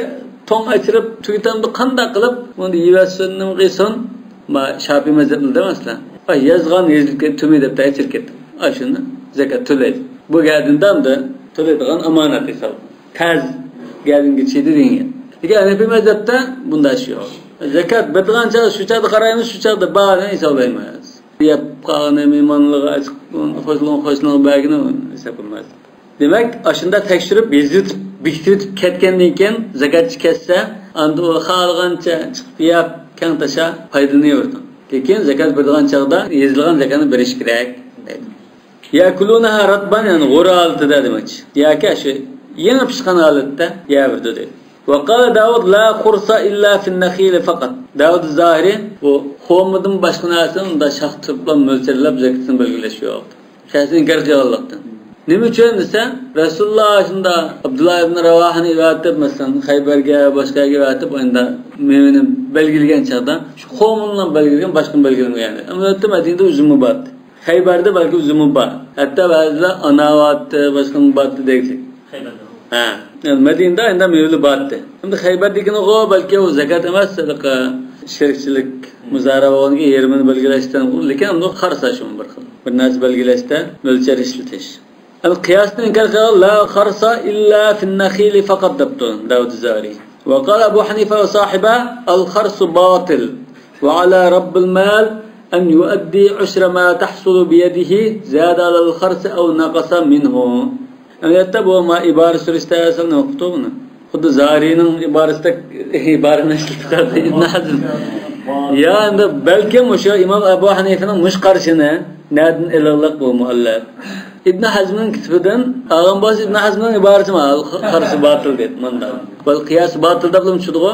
to'ng achirib tugatamdi, qanday qilib buni yevasin, nima qilsin? Ma Shafiy mazhabida masalan, yozgan yozilib ketdi, deb aytib ketdi. Shuni zakat to'laydi. Bu gadindan da to'laydigan omonat hisob. Taz gadinga chidi degan. Lekin Hanafiy mazhabda bunda ish yo'q. Zakat bitgan chog'da shu chog'da qaraymiz, shu chog'da barini hisoblaymiz. Yeb qolgan mehmonlarga chiqib, qo'shni bagini hisoblaymiz. Demak, shunda tekshirib, yezitib, bekitib ketgandan keyin zakatchi ketsa, endi u xohlagancha chiqib yeb, kang tasha foydalanaverdi. Lekin zakat bergan chog'da yezilgan zakatni berish kerak deydi. Yakulunaha ratban, ya'ni g'o'ra holatida demakchi. Yoki shu yangi pishgan holatda yeyaverdi deydi. Va qala Davud la khursa illa fi an-nakhil faqat. Davud Zahiri bu xo'midan boshqa narsani unda shax turib mo'ljallab zakatini belgilash yo'q. Shaxsni inkor qilganlikdan. Nima uchun desa, Rasululloh shunda Abdulloh ibn Ravahni rivoyat etib, masalan, Xaybarga, boshqaga rivoyat etib, endi mevani belgilagan chog'da shu xo'mni belgilagan, boshqa belgilamagan. Amaliyotda Madinada uzumi bor. Xaybarda balki uzumi bor. Hatto ba'zilar anavat, boshqa bor deydi. Xaybarda. Ha, yani Madinada endi mevli bor. Endi Xaybardagini g'o balki u zakat emas, sadaqa, shirkchilik, muzaraba bo'lgan yerini belgilashdan, lekin unda xarsa shu bir xil. Bir narsa belgilashda mo'lchar ishlatish. القياس إنكار لا خرص إلا في النخيل فقط دبتون داود الزاري. وقال أبو حنيفة وصاحبه الخرص باطل وعلى رب المال أن يؤدي عشر ما تحصل بيده زاد على الخرص أو نقص منه. يعني يتبع ما إبارة سرستة نقطة خد زارين إبارة إبارة نشل ابن حزم يا عند بلكي مش إمام أبو حنيفة مش قرشنا نادن إلى اللقب المؤلف İbn Hazm'ın kitabından ağam boz İbn Hazm'ın ibaresi ma qarşı batıl dedi manda. Bal qiyas batıl deb tushdi-ku.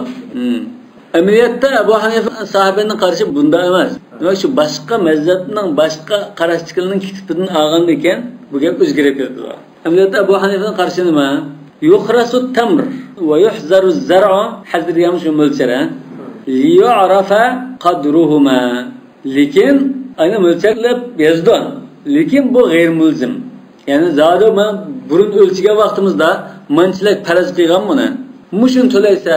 Amaliyotda Abu Hanifa sahibining qarshi bunda emas. Demak shu boshqa mazhabning boshqa qarashchilarning kitobidan olgan ekan, bu gap o'zgarib ketdi. Amaliyotda Abu Hanifaning qarshi nima? Yukhrasu tamr va yuhzaru zar'u hazr ham shu mo'lchara. Liyu'rafa qadruhuma. Lekin ayni mo'lcharlab yozdi. Lekin bu g'ayr mulzim. Ya'ni zodi men burun o'lchigan vaqtimizda manchilik faraz qilgan buni. Mushun to'laysa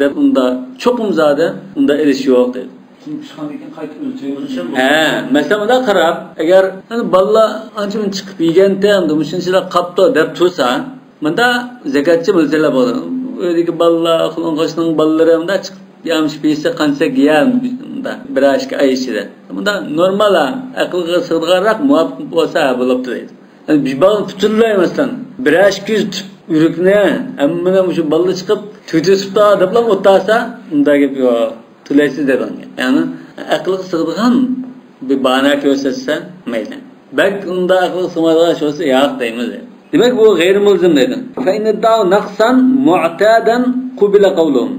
deb unda cho'qim zodi unda ilish yo'q dedi. Keyin pishgandan keyin qayta o'lchaymiz. Ha, masalan unda qarab, agar balla ancha mun chiqib yeganda endi mushunchalar qapti deb tursa, bunda zakatchi mo'ljallab bo'ladi. Uydagi balla, qo'shnining ballalari unda chiqib yamish yesa qancha yeyam bunda bir oshga oy ichida. Bunda normal aqlga sig'diganroq muvofiq bo'lsa bo'libdi deydi. Yani bir bal butunlay masalan bir osh yuz urukni hammani shu balla chiqib tugatib deblam o'tasa unda gap yo'q. To'laysiz dedi. Ya'ni aqlga sig'digan bir bana ko'rsatsa mayli. Bak unda aqlga sig'maydigan ish bo'lsa yo'q deymiz. Demak bu g'ayr mulzim deydi. Fa inna naqsan mu'tadan qubila qawluhum.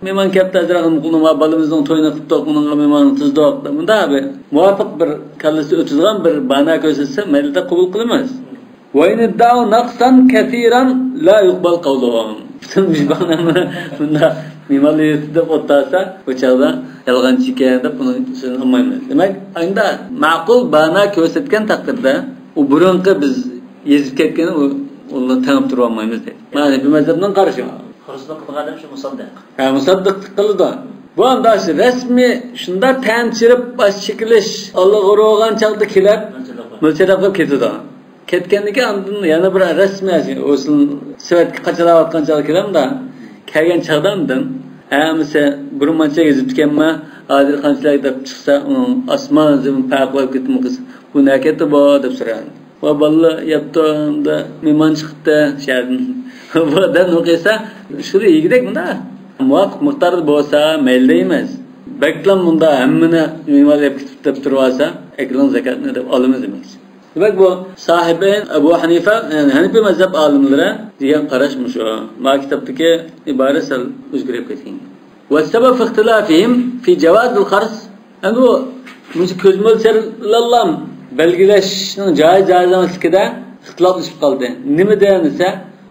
Mehmon katta azraqni qildim, bolamizning to'yini qildik, uningga mehmonni tuzdik. Bunda bir muvofiq bir kallasi o'tadigan bir bana ko'rsatsa, maylida qabul qilamiz. Va in da'u naqsan katiran la yuqbal qawluhum. Butun banani bunda mehmonlar deb o'tsa, bu chog'da yolg'onchi ekan deb buni so'zini olmaymiz. Demak, endi ma'qul bana ko'rsatgan taqdirda u burunqi biz yezib ketgani uni tanib tura olmaymiz deydi. Mana bu mazhabning qarashi. Xurusni qilgan odam shu musaddiq. Ha, musaddiq qildi. Bu hamda shu rasmiy shunda ta'mchirib bosh chekilish Alloh urug'an chaqda kelib mo'ljallab qilib ketadi. Ketgandan keyin andin yana bir rasmiy o'zini sifatga qachalayotgan chaqda kelamda, kelgan chaqda andin hammasi burun mancha yezib ketganma, hozir qanchalar deb chiqsa, uning osmon zamin farqlab ketdimi qiz. Bu nima ketdi bu deb so'radi. Va bola yapti, unda mehmon chiqdi, shahardan. Bu odam o'qisa, shuni yegidek bunda muvofiq miqdorda bo'lsa, mayli deymiz. Baklam bunda hammani mehmon yeb ketib deb turib olsa, aklan zakatni deb olamiz demakchi. Demak bu sahibi Abu Hanifa, ya'ni Hanafi mazhab olimlari degan qarash shu. Ma kitobdagi ibora sal o'zgarib ketgan. Va sabab ixtilafihim fi jawaz al-qars. Endi bu ko'z mo'ljallam Belgilashning joiz joiz emasligida ixtiloflashib qoldi. Nima desa,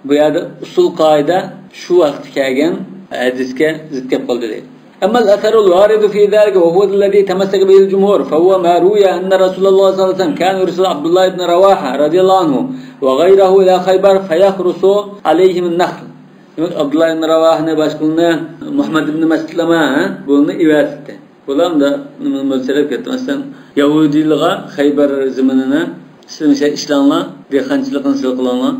bu yerda usul qoida shu vaqt kelgan hadisga zid kelib qoldi deydi. أما الأثر الوارد في ذلك وهو الذي تمسك به الجمهور فهو ما روي أن رسول الله صلى الله عليه وسلم كان يرسل عبد الله بن رواحة رضي الله عنه وغيره إلى خيبر فيخرص عليهم النخل. Abdullah ibn Ravahni boshqani Muhammad ibn Maslama buni ivatdi. Bular da mo'ljalab ketdi. Masalan, Yahudiylarga Xaybar zaminini sizlar ishlanglar, dehqonchilikni sizlar qilinglar,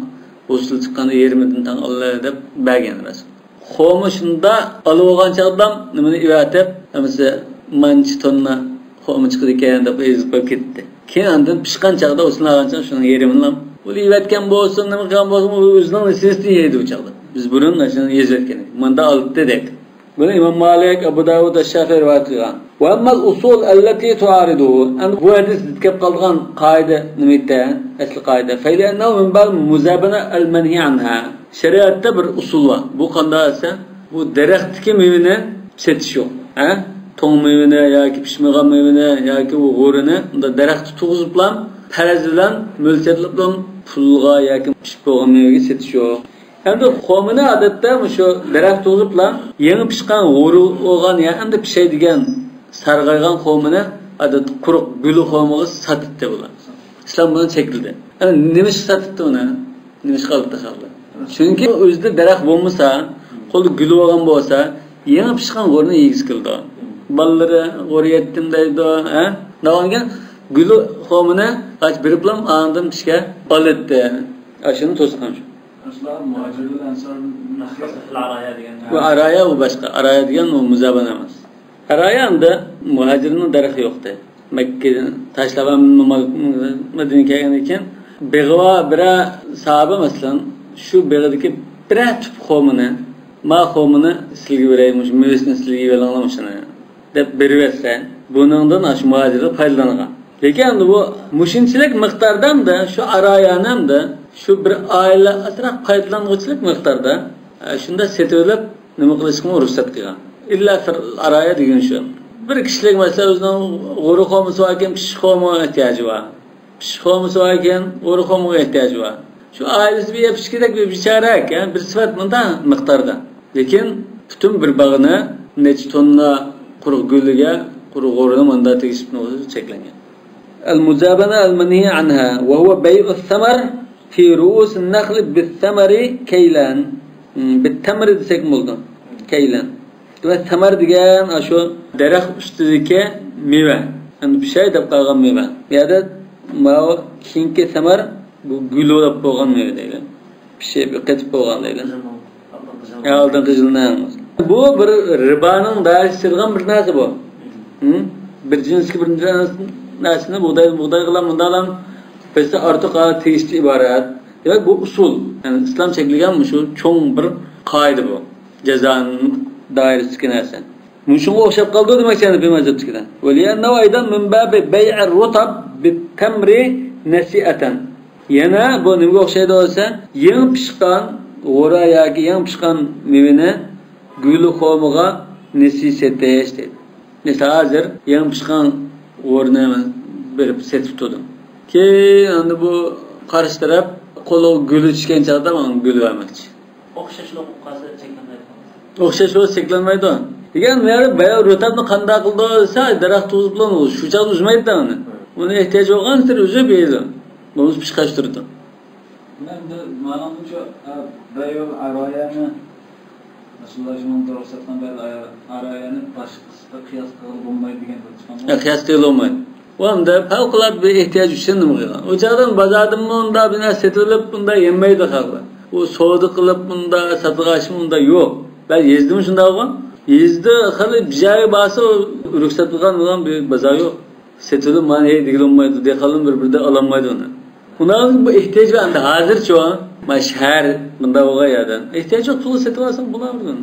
hosil chiqqanda yerimidan tang olinglar deb bergan rasul. Xo'mi shunda olib olgan chog'da nimani ivatib, masalan, manchi tonna xo'mi chiqdi ekan deb ezib qo'yib ketdi. Keyin andan pishgan chog'da hosilni olgan chog'da shuning yerimini u ivatgan bo'lsin, nima qilgan bo'lsin, u o'zining nesini yeydi u chog'da. Biz burun shuni yezayotgan edik. Munda olibdi deydi. Buni İmam Malik, Abu Davud, Shafiy rivoyat qilgan. Va ammal usul allati tuariduhu. Bu hadis kelib qolgan qoida nima edi? Asli qoida. Faylanna min bal muzabana al manhi anha. Shariatda bir usul bor. Bu qanday desa, bu daraxtdagi mevani setish yo'q. Ha? To'ng mevani yoki pishmagan mevani yoki u g'o'rini unda daraxtni tug'izib bilan, faraz bilan mo'ljalab bilan pulga yoki pishib bo'lgan mevaga setish yo'q. Endi xomini odatda shu daraxt tug'ibla yangi pishgan g'o'ri bo'lgan, endi pishaydigan sarg'aygan xomini odatda quruq guli xomiga sotibdi bular. Islom buni chekladi. Endi nima ish sotibdi uni? Nima ish qilibdi xalqlar? Chunki o'zida daraxt bo'lmasa, qo'lda guli bo'lgan bo'lsa, yangi pishgan g'o'rini yegisi keldi. Bolalari g'o'r yetdim deydi, ha? Navongan guli xomini qach beriblam andan pishga oladi. Shuni to'sgan shu. Bu araya u boshqa. Araya degan u muzabana emas. Araya endi muhojirning daraxti yo'qdi. Makkadan tashlab Madinaga kelgandan keyin beg'va bira sahoba masalan shu beg'idagi bira tup xomini, ma xomini sizga beraymi, shu mevasini sizga beringlar shuni deb berib buningdan shu muhojirlar foydalangan. Lekin endi bu mushunchalik miqdordan da shu arayani hamda shu bir oila azroq foydalanguvchilik miqdorda shunda setilib nima qilishga ruxsat qilgan. Illa araya degan shu. Bir kishilik masalan o'zining g'o'ri xomisi bor ekan, pishiq xomiga ehtiyoji bor. Pishiq xomisi bor ekan, g'o'ri xomiga ehtiyoji bor. Shu oilasi bir yepish kerak bir bechora ekan, bir sifat bunda miqdorda. Lekin butun bir bag'ini necha tonna quruq guliga, quruq g'o'rini bunda tegishib cheklangan. المزابنة المنهي عنها وهو بيع الثمر في رؤوس النخل بالثمر كيلا بالتمر desek bo'ldi kaylan. Va samar degan shu daraxt ustidagi meva, endi pishay deb qolgan meva. Bu yerda keyingi samar bu gul bo'lib bo'lgan meva deydi. Pishib qetib bo'lgan deydi. Oldin qizilni. Bu bir riboning doirasiga bir narsa bu. Bir jinsga bir narsani bug'doy qilam, bundan ham bizda ortiq tegishli iborat. Demak, bu usul, ya'ni islom cheklagan shu cho'ng bir qoida bu. Jazoning doirasidagi narsa. Shunga o'xshab qoldi demakchi bu mazhabchidan. Va aydan min babi bay'ar rutab bit-tamri nasi'atan. Yana bu nimaga o'xshaydi bo'lsa, yangi pishgan g'o'ra yoki yangi pishgan mevani guli xomiga nasi setish deydi. Mesela hozir yangi pishgan g'o'rni berib setib turdim. Keyin endi bu qarshi taraf qo'li guli tushgan chog'da mana gul bermoqchi. O'xshashlik qolsa cheklanmaydi. O'xshashlik cheklanmaydi. Degan meri bayo ro'tabni qanday qildi desa, daraxt tug'ib bilan shu chog'da uzmaydi uni. Uni ehtiyoj bo'lgan sir uzib yeydi. Bo'lmasa pishqashtirdi. Endi ma'lumcha bayo aroyani Rasululloh ruxsat qilgan bayo aroyani boshqasiga qiyos qilib bo'lmaydi degan chiqqan. Qiyos qilib bo'lmaydi. U hamda favqulodda bir ehtiyoj uchun nima qilgan. O chog'dan bozordan bunda bir narsa setilib bunda yemaydi xalqlar. U savdo qilib bunda satg'ash bunda yo'q. Ben yezdimi shunday bo'lgan? Yezdi hali bir joyga borsa ruxsat qilgan bo'lgan bir bozor yo'q. Setilib mana hey degan dehqonlar bir-birida ololmaydi uni. Ularning bu ehtiyoj var. Endi hozirchi mana shahar bunda bo'lgan yerdan ehtiyoj yo'q, pulni setib olsang bo'laveradi.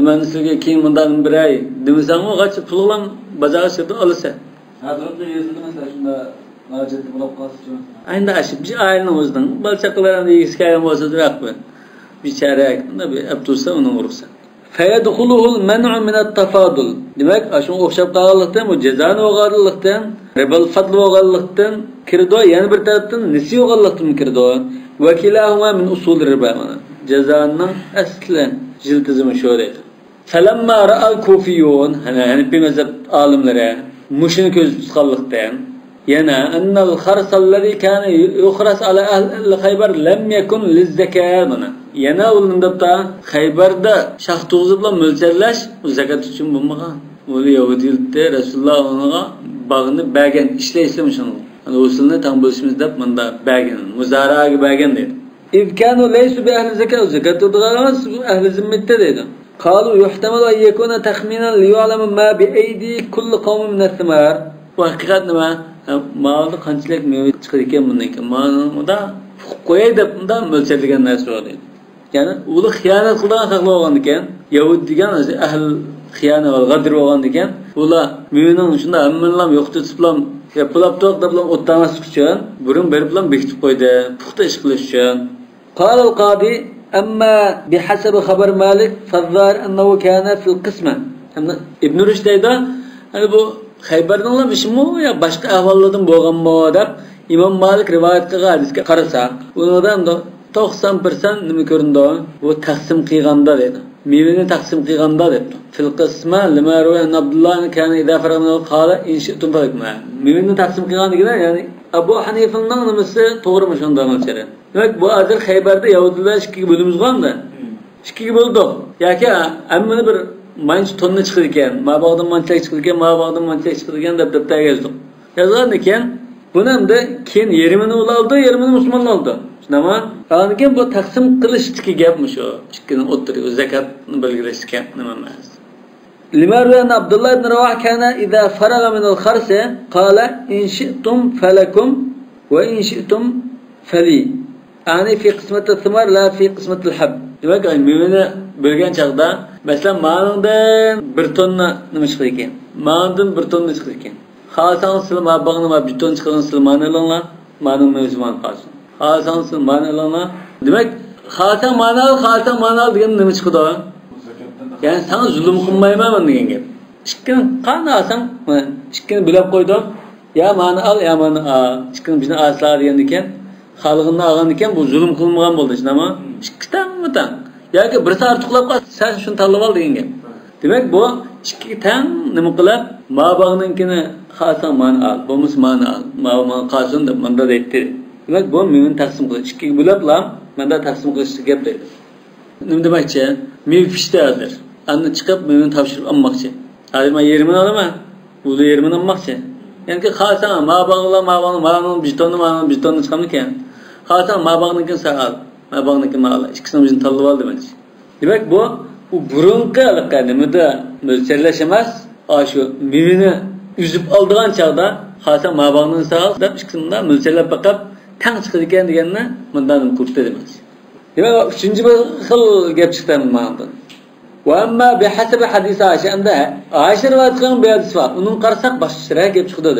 Men sizga keyin bundan bir ay demasam, u pul bilan bozorga setib olasan. Hazırda yezdi mesela shunda hojatli bo'lib qolsa. Endi shu bir oyning o'zidan bola chaqalar endi yegisi kelgan bo'lsa bir bechora bunda bir olib tursa uni ruxsat. فيدخله المنع من التفاضل. Demak, shunga o'xshab qolganlikdan, bu jazoni bo'lganlikdan, ribal fadl bo'lganlikdan kirdi, yana bir tarafdan nisi bo'lganlikdan kirdi. Va kilahuma min usul riba. Jazoning asli jiltizimi shu deydi. Falamma ra'al kufiyun, Hanafi mazhab olimlari mushuni ko'z tutganlikdan yana annal khars allazi kana yukhras ala ahli Khaybar lam yakun liz-zakat. Mana yana undabda Khaybarda shax tug'zi bilan mo'ljallash u zakat uchun bo'lmagan. Uni yahudiylikda Rasululloh unga bag'ni bergan, ishlaysizmi shuni? Ana usulni tang bo'lishimiz deb bunda bergan, muzaraga bergan deydi. إذ كانوا ليسوا بأهل الزكاة، زكاة emas, ahli zimmitda deydi. قالوا يحتمل أن يكون تخمينا ليعلم ما بأيدي كل قوم من الثمار. Bu haqiqat nima? Molda qanchalik meva chiqar ekan bundan keyin? Molda uqib qo'yay deb unda mo'ljallagan narsa bor deydi. Ya'ni ular xiyonat qilgan xalq bo'lgan ekan. Yahud degan o'zi ahl xiyonat va g'adr bo'lgan ekan. Ular mevaning shunda hammalam yo'qotib yapilab to'q deb o'tlamaslik uchun burun berib bilan bekitib qo'ydi, puxta ish qilish uchun. قال القاضي أما بحسب خبر مالك فالظاهر أنه كان في القسمة. İbn Rüşd deydi, hani bu Xaybardan ishmi yo boshqa ahvollardan bo'lganmi deb İmom Malik rivoyat qilgan hadisga qarasak, undan 90% nima ko'rindi? Bu taqsim qilganda dedi. Mevani taqsim qilganda debdi. Fil qisma lima ruwa Abdullah kana idza faragna qala in shi'tum falakum. Mevani taqsim qilgan degani, ya'ni Abu Hanifa'ning nimasi to'g'rimi shunda masalan? Demak, bu hozir Xaybarda yahudilar ikkiga bo'limiz bormi? Ikkiga bo'ldik. Yoki hammani bir manch tonna chiqar ekan, ma bog'dan manchak chiqar ekan, ma bog'dan manchak chiqar ekan deb daftarga yozdik. Yozgan ekan, buni hamda keyin yerimini ular oldi, yerimini musulmonlar oldi. Shundami? Andan keyin bu taqsim qilishdagi gapmi shu? Ikkini o'ttiriq, zakatni belgilash gap nima emas. لما روي أن عبد الله بن رواحة كان إذا فرغ من الخرس قال إن شئتم فلكم وإن شئتم فلي. Yani fi qismati thimar la fi qismati al-hab. Demak, mevani bo'lgan chaqda, masalan, maningdan 1 tonna nima chiqar ekan? Maningdan 1 tonna chiqar ekan. Xohlasangiz sizlar ma bag'ni ma 1 tonna chiqargan sizlar mani olinglar, maning mevasi mani qolsin. Xohlasangiz sizlar mani olinglar. Demak, xohlasang mani ol, xohlasang mani ol degan nima chiqadi? Ya'ni sana zulm qilmayman degan gap. Ikkini qani olsang, ikkini bilib qo'ydim. Ya mani ol, ya mani ol. Ikkini bizni olslar degan ekan. Xalqini olgan ekan, bu zulm qilmagan bo'ldi, shundami? Ikki tangmi tang? Yoki birisi ortiqlab qolsa, sen shuni tanlab ol degan gap. Demak, bu ikki tang nima qilib, ma bag'ninkini xohlasang mani ol, bo'lmasa mani ol, ma mani qolsin deb menda deydi. Demak, bu mevani taqsim qilish, ikkiga bo'lib lam, menda taqsim qilish gap deydi. Nima demakchi? Meva pishdi hozir. Anni chiqib mevani topshirib olmoqchi. Hozir men yerimini olaman, ular yerimini olmoqchi. Ya'ni xohlasang ma bag'lar, ma bag'ni, mani bir tonna, mani bir tonna chiqamdikan. Xohlasang ma bag'nikini sen ol, ma bag'nikini ol. Ikkisini o'zing tanlab ol demoqchi. Demak, bu u burunqi aloqa nimada mo'ljallash emas, shu mevani uzib oldigan chaqda xohlasang ma bag'ni sen ol deb ikkisini mo'ljallab boqib tang chiqadi ekan deganni bundan nima qilibdi demoqchi. Demak, uchinchi bir xil gap chiqdi mana. وأما بحسب حديث عائشة أن عائشة رواية قام بهذا الصفة ونن قرصق بشرها كيف تخدو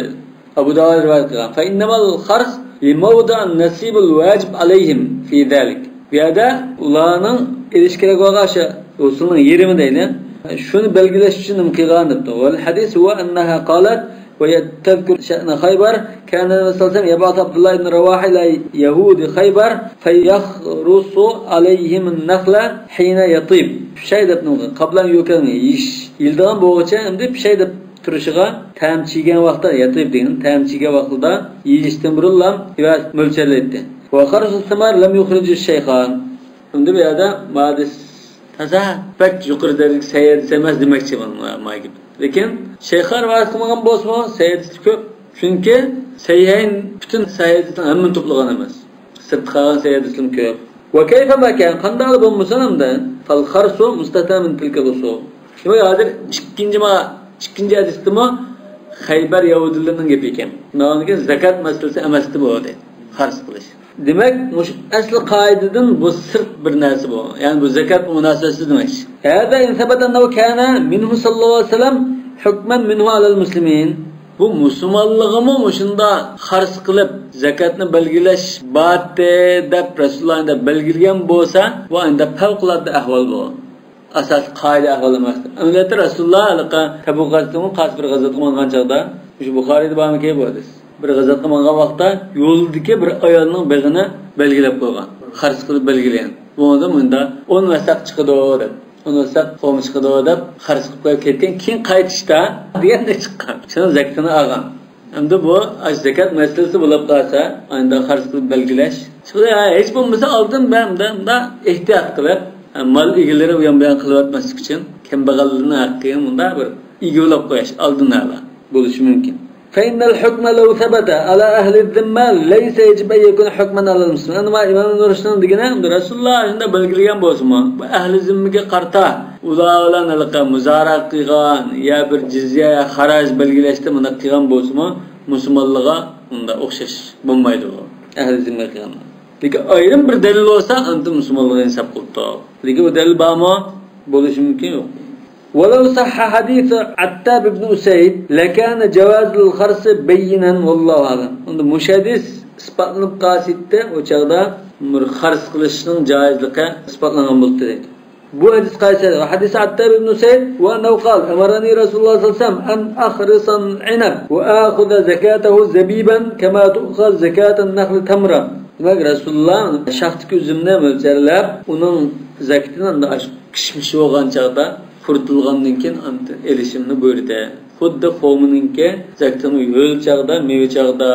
أبو داود رواية قام فإنما الخرص لموضع النصيب الواجب عليهم في ذلك بهذا ularning ilişkilik وغاشة وصلنا يرمي دينا شنو belgileş için imkigan debdi. والحديث هو أنها قالت ويتذكر شأن خيبر كان النبي صلى الله عليه وسلم يبعث عبد الله بن رواحة إلى يهود خيبر فيخرص عليهم النخل حين يطيب. Pishay deb قبل أن يؤكل yeyish yildigan bo'g'icha endi pishay deb turishiga ta'm chiygan vaqtda yatib degan ta'm chiygan vaqtida yeyishdan burun mo'ljallaydi. Va kharsu thimar lam yukhrij ash-shaykhan. Endi bu yerda madis toza pek yuqori darajadagi sayyid emas demakchi man. Lekin shayxlar rivoyat qilmagan bo'lsa, sayyid ko'p. Chunki sayyayn butun sayyidni hammani to'plagan emas. Sirt qolgan sayyidlar ko'p. Va kayfa ma kan qanday bo'lmasa hamda fal kharsu mustata min tilka usul. Demak, hozir ikkinchi hadisdami Xaybar yahudilarining gapi ekan. Undan zakat masalasi emasdi bu deydi. Xars qilish. Demak, asli qoidadan bu sirt bir narsa bu. Ya'ni bu zakat munosabatsiz demak. Hada in sabata annahu kana minhu sallallohu alayhi vasallam hukman minhu alal muslimin. Bu musulmonligimi shunda xars qilib zakatni belgilash batdi deb Rasululloh endi belgilagan bo'lsa, bu endi favqulodda ahvol bu. Asas qoida ahvol emas. Amaliyotda Rasululloh Tabuk g'azotini qaysi bir g'azotga mangan chog'da, shu Buxoriyda bormi bu hadis. Bir g'azotga mangan vaqtda yo'ldagi bir ayolning beg'ini belgilab qo'ygan, xarj qilib belgilagan. Bunda bunda 10 vasaq chiqadi deb, 10 vasaq qo'm chiqadi deb xarj qilib qo'yib ketgan, keyin qaytishda deganda chiqqan. Shuni zakotini olgan. Endi bu zakat masalasi bo'lib qolsa, endi xarj qilib belgilash. Hech bo'lmasa oldin bunda ehtiyot qilib mal egalari u yon bu yon qilyotmaslik uchun kambag'allarning haqqini bunda bir egavlab qo'yish oldin ala bo'lishi mumkin. فإن الحكم لو ثبت على أهل الذمة ليس يجب أن يكون حكما على المسلمين. أنا إمام نورشتن degan Rasululloh shunda belgilagan bo'lsa-mu, bu ahli zimmaga qarta ular bilan muzara qilgan ya bir jizya ya xaraj belgilashda buni qilgan bo'lsa-mu, musulmonlarga unda o'xshash bo'lmaydi u ahli zimma qilgan. Lekin ayrim bir dalil bo'lsa, unda musulmonlarga insof qilibdi. Lekin u dalil bormi? Bo'lishi mumkin yo'q. ولو صح حديث عتاب بن أسيد لكان جواز الخرس بينا والله أعلم. Unda mushadis isbotlanib qolsa, o chaqda xars qilishning joizligi isbotlangan bo'ldi deydi. Bu hadis qaysi? Hadis Attab ibn Usayd va annahu qala amarani Rasululloh sallallohu alayhi vasallam an akhrisa al-inab va akhudha zakatahu zabiban kama tu'khaz zakatu an-nakhl tamra. Demak, Rasululloh shaxtiki uzumni mo'ljalab, uning zakotini kishmishi bo'lgan chaqda quritilgandan keyin elishimni buyurdi. Xuddi qo'mininki zakotini yo'l chaqda, meva chaqda,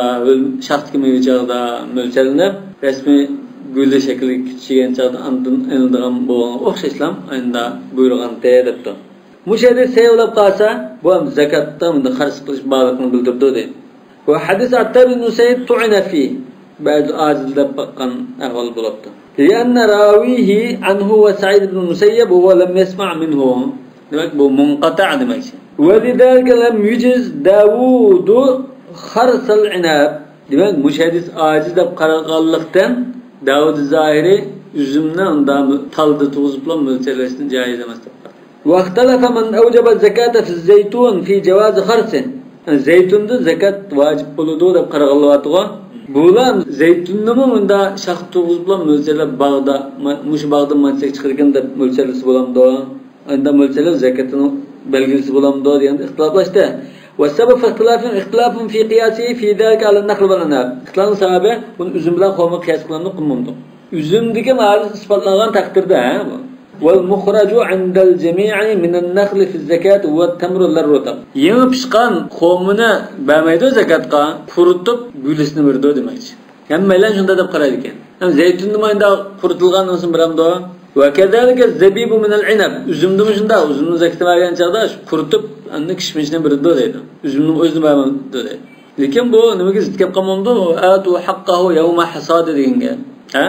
shaxtiki meva chaqda mo'ljallanib, rasmiy gulli shaklga kichigan chaqda andin ilinadigan bo'lgan o'xshashlam endi buyurgan debdi. Mushu hadis sayvlab qolsa, bu ham zakotda bunda xarj qilish borligini bildirdi deydi. Va hadis Attab ibn Usayd tu'ina fi ba'd ajiz deb baqqan ahvol bo'libdi. لأن راويه عنه وسعيد بن المسيب وهو لم يسمع منه. Demak, bu munqata demakchi. ولذلك لم يجز داوود خرس العناب. Demak, mushadis ajiz deb qaraganlikdan Davud Zahiri üzümni unda talda tug'izib bilan mo'ljalashni joiz emas deb qaradi. واختلف من أوجب الزكاة في الزيتون في جواز خرسه. Zeytunda zakat vojib bo'ladi deb qaraganlar. Bular zeytunnimi bunda shax tug'izib bilan mo'ljallab bog'da, mushu bog'dan manchak chiqargan deb mo'ljallasa bo'lamdi. Unda mo'ljallab zakotini belgilasa bo'lamdi degan ixtiloflashdi. والسبب في اختلاف في قياسه في ذلك على النخل والعنب. Ixtilofning sababi buni uzum bilan xurmo qiyos qilishni qilmamdi. Uzumdagi ma'lum isbotlangan taqdirda bu. والمخرج عند الجميع من النخل في الزكاة والتمر للرطب. Yeni pishgan xurmoni bermaydi zakotga, quritib gulisini berdi demakchi. Hammalar shunda deb qaraydi ekan. Ham zaytunni mayda quritilgan olsun biramdi. وكذلك الزبيب من العنب. Uzumni shunda, uzumni zakotga bergan chaqda quritib andi kishmishni berdi deydi. Uzumni o'zini bermaydi deydi. Lekin bu nimaga zid kelib qolmamdi? Atu haqqahu yawma hasad deganga. Ha?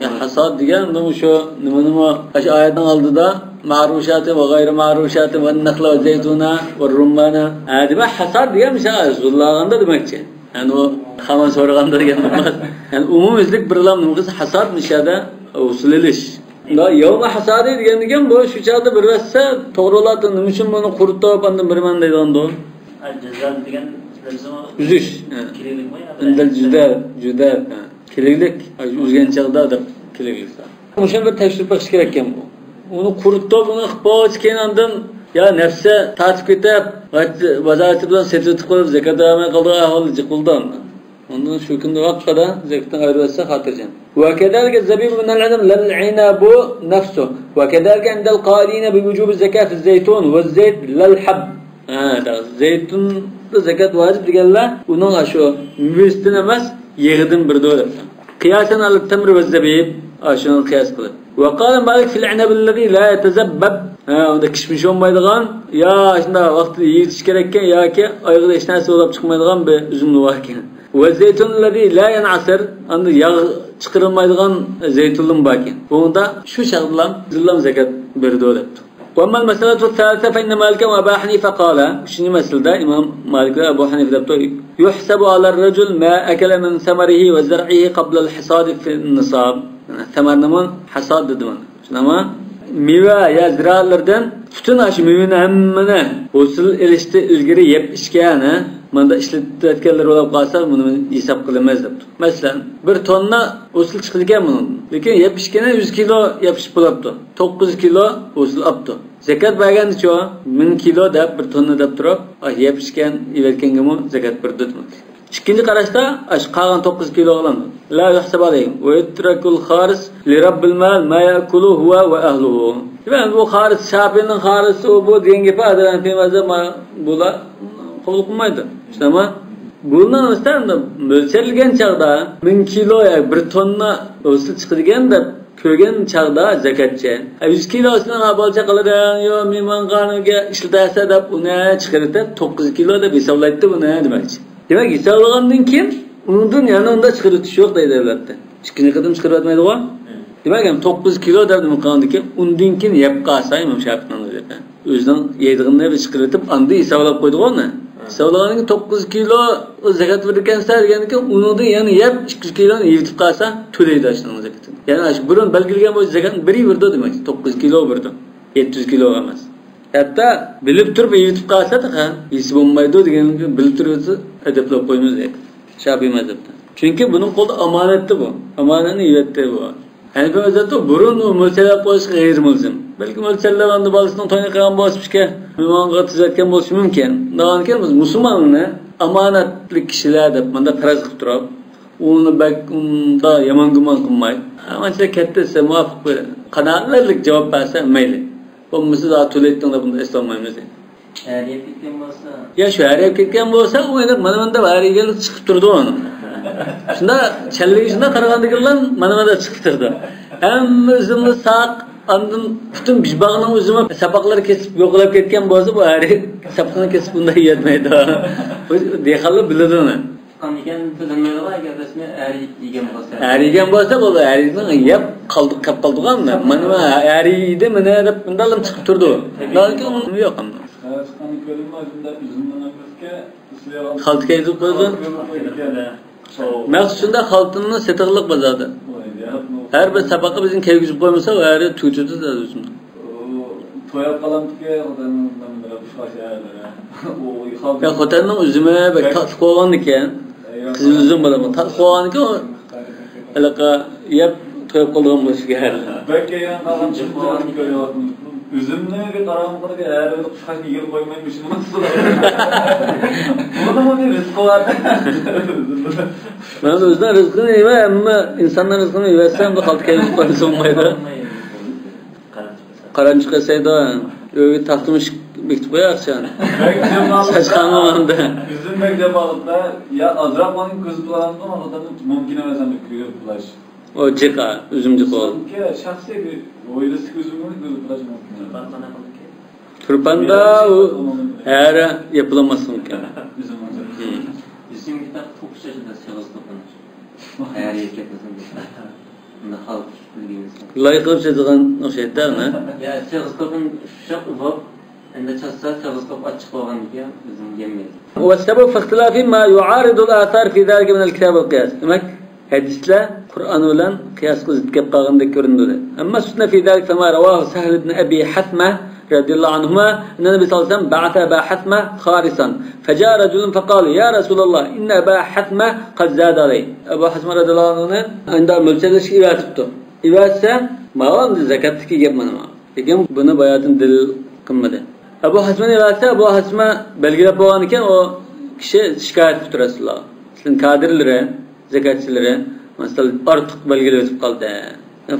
Ya hasad degan shu nima shu oyatning oldida ma'rushati va g'ayri ma'rushati va nakhla va zaytuna va rummana. Demak, hasad degan zullaganda demakchi. Ya'ni u xamon so'raganda degan emas. Ya'ni umumizlik birlam nima qilsa hasad nishada usul ilish. Yawma hasadi degan degan bu shu chaqda bir vassa to'g'riladi. Nima uchun buni quritib andan birman deydigan. Jazal degan uzish. Indal juda juda keraklik uzgan chaqda deb keraklik. O'sha bir tekshirib boqish kerak ekan bu. Uni quritib, uni qilib keyin andan ya nafsa tortib ketib, vaziyati bilan setib qo'yib zakat bermay qoldi, ahvol jiqildi. Ondan shu kunda vaqtda zakotdan ayrilsa xotirjam. وكذلك الزبيب من العنب للعنب نفسه وكذلك عند القائلين بوجوب الزكاة في الزيتون والزيت للحب. Zeytun zakat vajib deganlar uning shu mevasidan emas, yig'idan bir deb. Qiyosan al tamr va zabib shuni qiyos qilib. وقال مالك في العنب الذي لا يتزبب. Unda kishmish olmaydigan, yo shunda vaqtida yeyilish kerak ekan yoki oyog'ida hech narsa bo'lib chiqmaydigan bir uzumni bor ekan. وزيتون الذي لا ينعصر anda yog' chiqarilmaydigan zeytunlim bor ekan. Bunda shu chaqda zillam zakat berdi debdi. وأما المسألة الثالثة فإن مالك وأبا حنيفة قال شنو مسألة إمام مالك وأبو حنيفة يحسب على الرجل ما أكل من ثمره وزرعه قبل الحصاد في النصاب. ثمر نمان حصاد دمان شنو meva ya ziraatlardan Bütün shu mevani hammani hosil elishdi ilgari yeb ichgan, manda ishlatayotganlar bo'lib qolsa, buni hisob qilamiz debdi. Masalan, 1 tonna hosil chiqadigan buni. Lekin yeb ichgani 100 kilo yopishib bo'libdi. 9 kilo hosil olibdi. Zakat bergandichu 1000 kilo deb 1 tonna deb turib, yeb ichgan, yevatgangami zakat berdi. Ikkinchi qarashda ash qolgan 9 kilo olamiz. La yuhsab alayhim va yutrakul kharis li robbil mal ma yakulu huwa va ahluhu. Demak, bu xaris Shafi'ning xarisi u bu degan gap adalan pemazda bular qabul qilmaydi. Tushunami? Bundan o'sdan mo'lchalgan chaqda 1000 kilo yo 1 tonna hosil chiqadigan deb ko'rgan chaqda zakatchi 100 kilosini bolcha qiladigan yo mehmonxonaga ishlatsa deb uni chiqarib 9 kilo deb hisoblaydi buni demakchi. Demak, hisoblagandan keyin undan yana unda chiqarib yo'q deydi albatta. Ikkinchi qatim chiqarib o'tmaydi-ku. Demak, ham 9 kilo deb nima qilgandan keyin undan keyin yeb qolsa Imom Shofi'ning o'zi o'zining yeydig'ini bir chiqarib andi hisoblab qo'ydi-ku uni. Hisoblagandan keyin 9 kilo zakat bergansa degandan keyin undan yana yeb 2 kiloni yetib qolsa to'laydi shuning zakatini. Ya'ni shu burun belgilagan bo'yicha zakatni biri berdi demak, 9 kilo berdi. 700 kilo emas. Hatto bilib turib yetib qolsa da, yesi bo'lmaydi deganini bilib turib adablab qo'yamiz deydi. Shafiy mazhabda. Chunki buning qo'lida omonatdi bu. Omonatni yetdi bu. Hanifa mazhabda burun mo'ljalab qo'yish g'ayrimulzim. Balki mo'ljallab endi bolasining to'yini qilgan bo'lsa, mehmonga tuzatgan bo'lishi mumkin. Undan keyin biz musulmonni omonatli kishilar deb bunda faraz qilib turib, uni bak unda yomon gumon qilmay, ancha katta desa muvofiq bir qanoatlarlik javob bersa mayli. Bo'lmasa da to'laydi bunda eslolmaymiz. Eriyip ketgan bo'lsa, ya shu eriyip ketgan bo'lsa, u endi mana bunda eriganlik chiqib turdi uni. Shunda challigi shunda qaragandagillar mana bunda chiqib turdi. Hamma uzumni saq, andin butun bishbog'ning uzumi sapoqlari kesib yo'qolib ketgan bo'lsa, bu erik sapoqni kesib bunday yetmaydi. Dehqonlar biladi uni. Chiqqan to'lanmaydi agar rasmiy erik yegan bo'lsa. Erigan bo'lsa bo'ldi, erikni yeb qoldi, qolib qoldiganmi? Mana bu eriydi, mana deb bundan chiqib turdi. Lekin uni yo'q endi. Chiqqanni ko'rinmay shunda uzumdan emasga xalta kiydirib qo'ydi. Maqsad shunda xaltini setiqliq bozorda. Har bir sabaqa bizning kelgizib qo'ymasa, u eri tutadi da o'zini. To'yab qolamdiki, xotinimdan bir Ya xotinning uzumi bak tatlı qo'ygan ekan. Qizil uzum bo'ladi, tatlı qo'ygan ekan, alaqa yeb to'yib qolgan bo'lishi kerak. Bak yegan qolgan chiqib ko'ryapmiz. Üzümni bir qaramqırga her bir quşqaşni yig'ib qo'ymay shuni Buni bir rizqi bor. Mana o'zidan rizqini yema, ammo insonlar rizqini yersam bu xalq kelib qo'ysa bo'lmaydi. Qaram chiqasaydi, uyga taxtimish bekitib qo'yarsan. Sachqanmanda. Üzüm bek jamoatda ya azroq oning ko'zi bilan odamni mumkin emas ham ko'rib bulash. O jiqa, üzüm jiqa. Shaxsiy bir oilasi ko'zini ko'zi bulash mumkin. Turpanda o her yapılaması mümkün. Bizim kitap çok şaşırdı, sığız topunur. Eğer yetmesen de. Bunda halk bilgimiz. Layık qilib chizgan o'xshaydi, ne? Ya sığız topun şoq ufaq, endi chazsa sığız top açıq bo'lgan ekan, bizim yemaydi. والسبب في اختلاف ما يعارض الآثار في ذلك من الكتاب والقياس. Demak, hadislar Qur'on bilan qiyos qilib kelib qolgandek ko'rinadi. Amma sunna fi ذلك فما رواه سهل بن أبي حثمة رضي الله عنهما أن النبي صلى الله عليه وسلم بعث أبا حثمة خارصا فجاء رجل فقال يا رسول الله إن أبا حثمة قد زاد علي. أبو حثمة رضي الله عنه عند ملچەلەش إيواتبتو إيواتسا ما هو زكاتك يجب منما لكن bunu bayatın delil qilmadi. Abu Hasma إيواتسا Abu Hasma belgilab bo'lgan ekan, o kishi shikoyat qildi Rasululloh. Sizning kadirlari, zakatchilari masalan ortiq belgilab o'tib qoldi.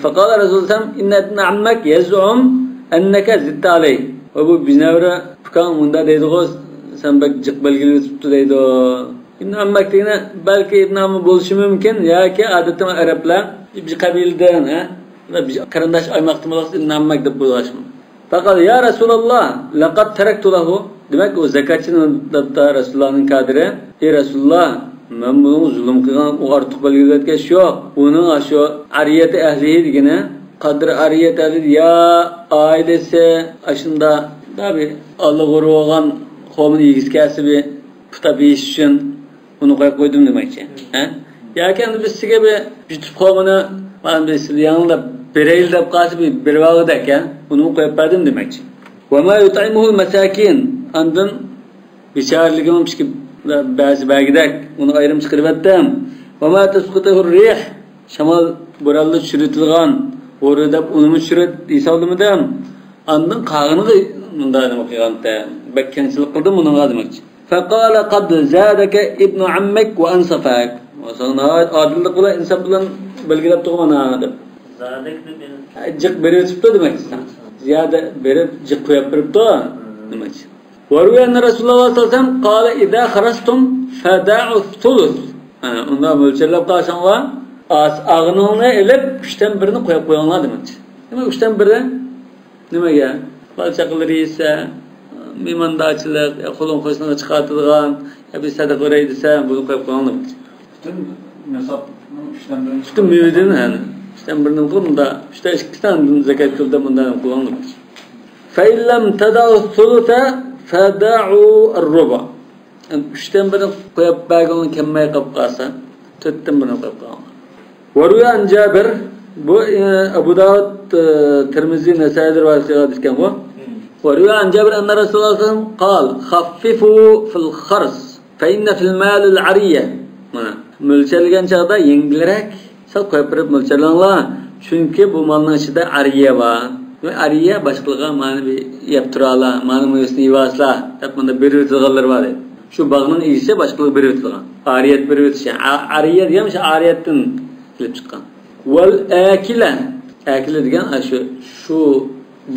فقال رسول الله إن ابن عمك يزعم أنك زدت عليه. Bu binavra fukan bunda deydi-ku, sen bak jiq belgilab o'tibdi deydi. Ibn Ammak degani balki Ibn Amma bo'lishi mumkin yoki odatda arablar bir qabildan, ha, bir qarindosh aymoqdan bo'lsa Ibn Ammak deb bo'lishi mumkin. Faqat ya Rasululloh laqad taraktu lahu. Demak, u zakatchini debdi Rasulullohning qadri. Ey Rasululloh, men buni zulm qilgan, u ortiq belgilatgan yo'q. Uning shu ariyati ahlihi degani qadr ariyat ahli ya ailesi aşında tabi Allah qo'rg'an qavmini yegisi kelsa bir putab yeyish uchun uni qo'yib qo'ydim demakchi. Ha? Yoki endi biz sizga bir yutib qavmini mana biz sizga yanglab beraylik deb qolsa bir bervog'ida ekan, uni qo'yib berdim demakchi. وما يطعمه المساكين andın biçarligini pişkip bazı bagdak uni ayrim chiqarib etdim. وما تسقطه الريح şamal burallı çürütülgan o'ri deb uni tushirib hisoblamadim. Andın qag'ini bunday nima qilganda bak kengchilik qildim uningga demoqchi. فقال قد زادك ابن عمك وانصفك. Sana adillik bilan insof bilan belgilab turgan deb. Zadak deb jiq berib o'tibdi demoqchi. Ziyoda berib jiq qo'yib beribdi demoqchi. وروي أن رسول الله صلى الله عليه وسلم قال إذا خرجتم فدعوا الثلث. Unda mo'ljallab qolsanglar, og'iningni ilib 3dan birini qo'yib qo'yinglar demoqchi. Nima 3dan biri? Nimaga? Bola chaqalar yesa, mehmondorchilik, qo'lin qo'shniga chiqartirgan, ya bir sadaqa beray desa, buni qo'yib qo'yinglar demoqchi. Bütün nisobning 3dan birini bütün mevadan, yani 3dan birini qilib bunda 3dan 2dan zakat qildi bundan qo'yinglar demoqchi. Fa illam tada'u thulutha fada'u ar-ruba. 3dan birini qo'yib bergan kammay qolib qolsa, 4dan birini qo'yib qo'yinglar. وروي عن جابر bu Abu Davud, Tirmizi, Nesai'de rivayet qilgan ekan bu. وروي عن جابر أن رسول الله صلى الله عليه وسلم قال خففوا في الخرس فإن في المال العرية. Mana mo'ljallangan chaqda yengilroq sal qo'yib berib mo'ljallanglar, chunki bu molning ichida ariya bor. Va ariya boshqalarga mana bir yeb turala, mana mevasini yeyasizlar deb bunda berib o'tilganlar bor dedi. Shu bog'ning egasi boshqalarga berib o'tilgan. Ariyat berib o'tish. Ariya degan shu ariyatdan kelib chiqqan. Val akila, akila degan shu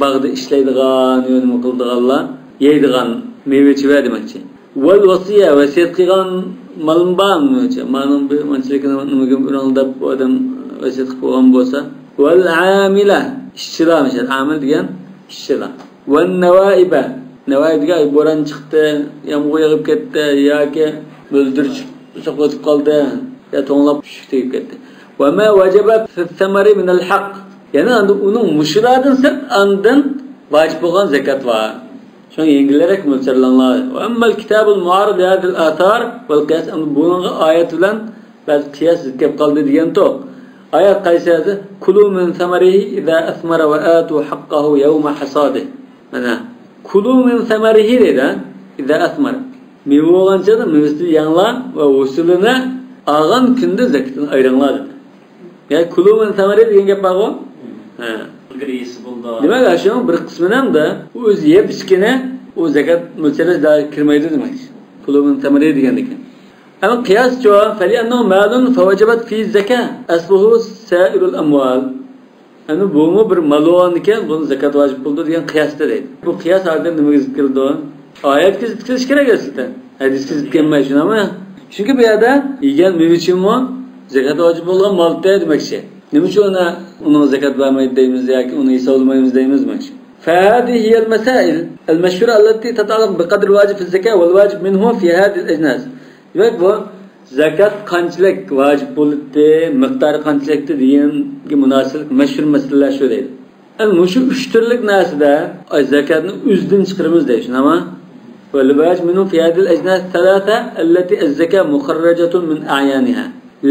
bog'da ishlaydigan, nima qildiganlar, yeydigan meva-cheva demoqchi. Val vasiya, vasiyat qilgan molim bormi? Manim bir manchilikni nimaga deb odam vasiyat qilib qo'ygan bo'lsa. Val amila, ishchilar, masalan, amil degan ishchilar. Val navaiba, navaib degan bo'ron chiqdi, yomg'ir yog'ib ketdi yoki buldirch so'qib qoldi, ya to'nglab tushib tegib ketdi. وما وجب في الثمر من الحق. Yani onun muşulardan sırt andın vacip olan zekat var. Şuna yengillerek mo'ljallanlar. وأما الكتاب المعارض لهذه الآثار والقياس bununla ayet bilan bazı kıyas kelib qoldi degan to'q. Ayet qaysi? Kulu min samarihi iza asmara ve atu haqqahu yawma hasadihi. Mana kulu min samarihi dedi, iza asmara. Meva bo'lgancha mevasini yanglar va usulini olgan kunda zakatini ayringlar dedi. Yani kulu min samari degan gap bor-ku. Ha. Demak, shuning bir qismini ham da o'zi yeb ichgani u zakat mo'ljalash kirmaydi demak. Kulu min samari degan ekan. Ama qiyas chu, faliannahu malun fawajabat fi zakat asluhu sairul amwal. Ana bu bir mal bo'lgan ekan, buni zakat vojib bo'ldi degan qiyosda deydi. Bu qiyos haqida nimaga zid keldi? Oyatga zid kelish kerak aslida. Hadisga zid kelmaydi, shunami? Chunki bu yerda yegan meva-cheva zakat vojib bo'lgan mol demoqchi. Nima uchun uni zakat bermaydi deymiz yoki uni hisoblamaymiz deymiz demoqchi. فهذه هي المسائل المشهورة التي تتعلق بقدر الواجب في الزكاة والواجب منه في هذه الأجناس. Demak, bu zakat qanchalik vojib bo'ldi, miqdori qanchalikdi deganga munosib mashhur masalalar shu deydi. Endi shu uch turlik narsada zakatni o'zidan chiqaramiz deydi, shunami? والواجب منه في هذه الأجناس الثلاثة التي الزكاة مخرجة من أعيانها.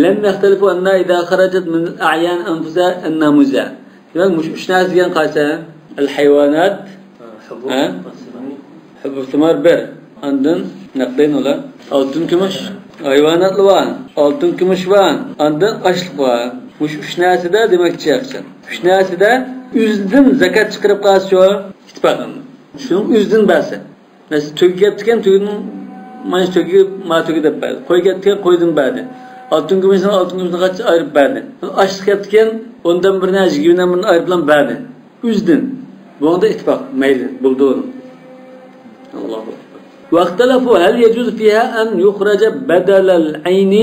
لم يختلفوا أن إذا خرجت من الأعيان أنفسها أنها مجزئة. Demak, shu uch narsa degan qaysi? الحيوانات، حب ثمار bir, andın naqdayn ular, oltin kumush, hayvonotlar var, oltin kumush var, andın ochliq var. Bu uch narsada demakchi yaxshi. Uch narsada o'zidan zakat chiqarib qolish shu ittifoq. Shuning o'zidan basi. Masalan, tugi kelibdi ekan, tugining mana shu tugi, mana tugi deb berdi. Qo'y kelibdi ekan, qo'ydan berdi. Oltin kumushni oltin kumushni qancha ayirib berdi. Ochliq kelibdi ekan, 10dan birini, 20dan birini ayirib bilan berdi. O'zidan. Bunda ittifoq mayli bo'ldi. Allohu akbar. واختلفوا هل يجوز فيها أن يخرج بدل العين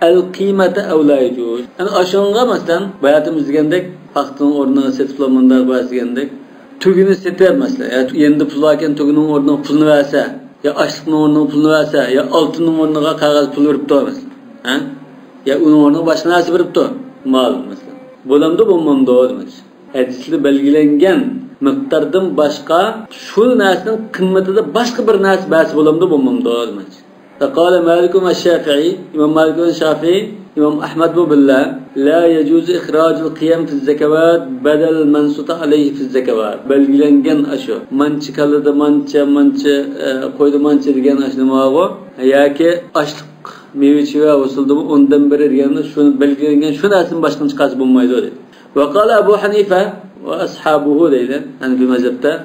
القيمة أو لا يجوز. Yani aşağıya mesela bayatımız degandek paxtaning o'rnini setib bunday degandek tugini setib mesela ya endi pul ekan tugining o'rniga pulni bersa ya ochliqning o'rniga pulni bersa ya oltinning o'rniga qog'oz pul beribdi mesela. Ha? Ya uning o'rniga boshqa narsa beribdi mol mesela. Bo'lamdi bo'lmamdi demak. Hadisda belgilangan miqdordan boshqa shu narsaning qimmatida boshqa bir narsa bas bo'lamdi bo'lmamdi demak. فقال مالك والشافعي، İmam Malik ve Şafii İmam Ahmed bu billah la yecuzu ihracul kıyam fi zekavat bedel mensuta aleyhi fi zekavat. Belgilengen aşı. Mançı kalıdı mança mança koydu mança degan aşı nima bu? Yoki açlık meyve çive usuldu mu ondan biri deganda şunu belgilengen şu narsaning boshqa chiqarsa bo'lmaydi dedi. Ve qala Ebu Hanife ve ashabuhu deydi. Yani bir mezhepte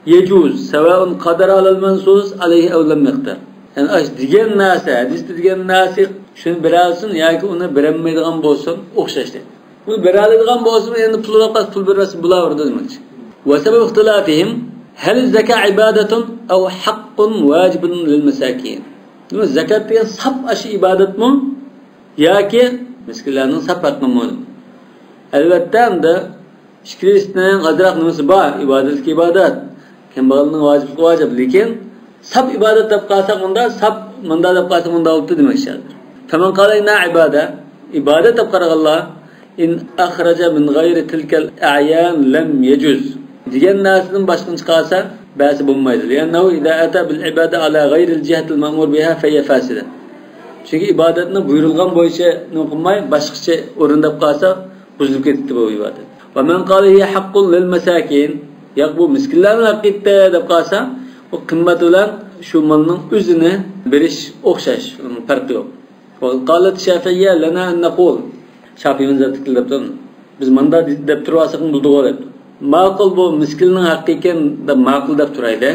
yecuz sevaun qadar alal mensus aleyhi ev lem yaqtar. Yani aş degan narsa, hadisda degan narsa shuni beralsin yoki uni berolmaydigan bo'lsin, o'xshash deydi. Uni beroladigan bo'lsin, endi pul olib pul bersa bo'laverdi demoqchi. Va sabab ixtilafihim hal zaka ibadatun aw haqqun vajibun lil masakin. Demak, zakat degan sap ashi ibodatmi yoki miskinlarning sap haqqimi? Albatta endi ishkilisning ozroq nimasi bor, ibodatga ibodat, kambag'alning vajibligi vajib, lekin sap ibodat deb qolsak unda sap munda deb qolsak unda bo'libdi demoqchi. فمن قال إنها عبادة إبادة تبقى الله إن أخرج من غير تلك الأعيان لم يجوز degan narsadan boshqa chiqarsa ba'zi bo'lmaydi. لأنه إذا أتى بالعبادة على غير الجهة المأمور بها فهي فاسدة. Chunki ibodatni buyurilgan bo'yicha nima qilmay boshqacha o'rindab qolsa buzilib ketdi bu ibodat. ومن قال هي حق للمساكين yo'q bu miskinlarning haqqi deb qolsa u qimmat bilan shu molning o'zini berish o'xshash, farqi yo'q. وقالت الشافعية لنا أن نقول شافعي من ذات كلبتن biz manda deb turib olsak bo'ldi deb. Ma'qul bu miskinning haqqi ekan deb ma'qul deb turaydi.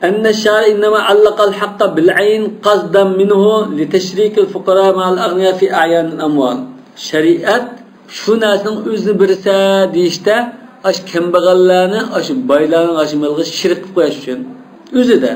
أن الشارع إنما علق الحق بالعين قصدا منه لتشريك الفقراء مع الأغنياء في أعيان الأموال. Shariat shu narsaning o'zini bersa deyishda ash kambag'allarni, ash boylarning ash molga shirik qilib qo'yish uchun o'zida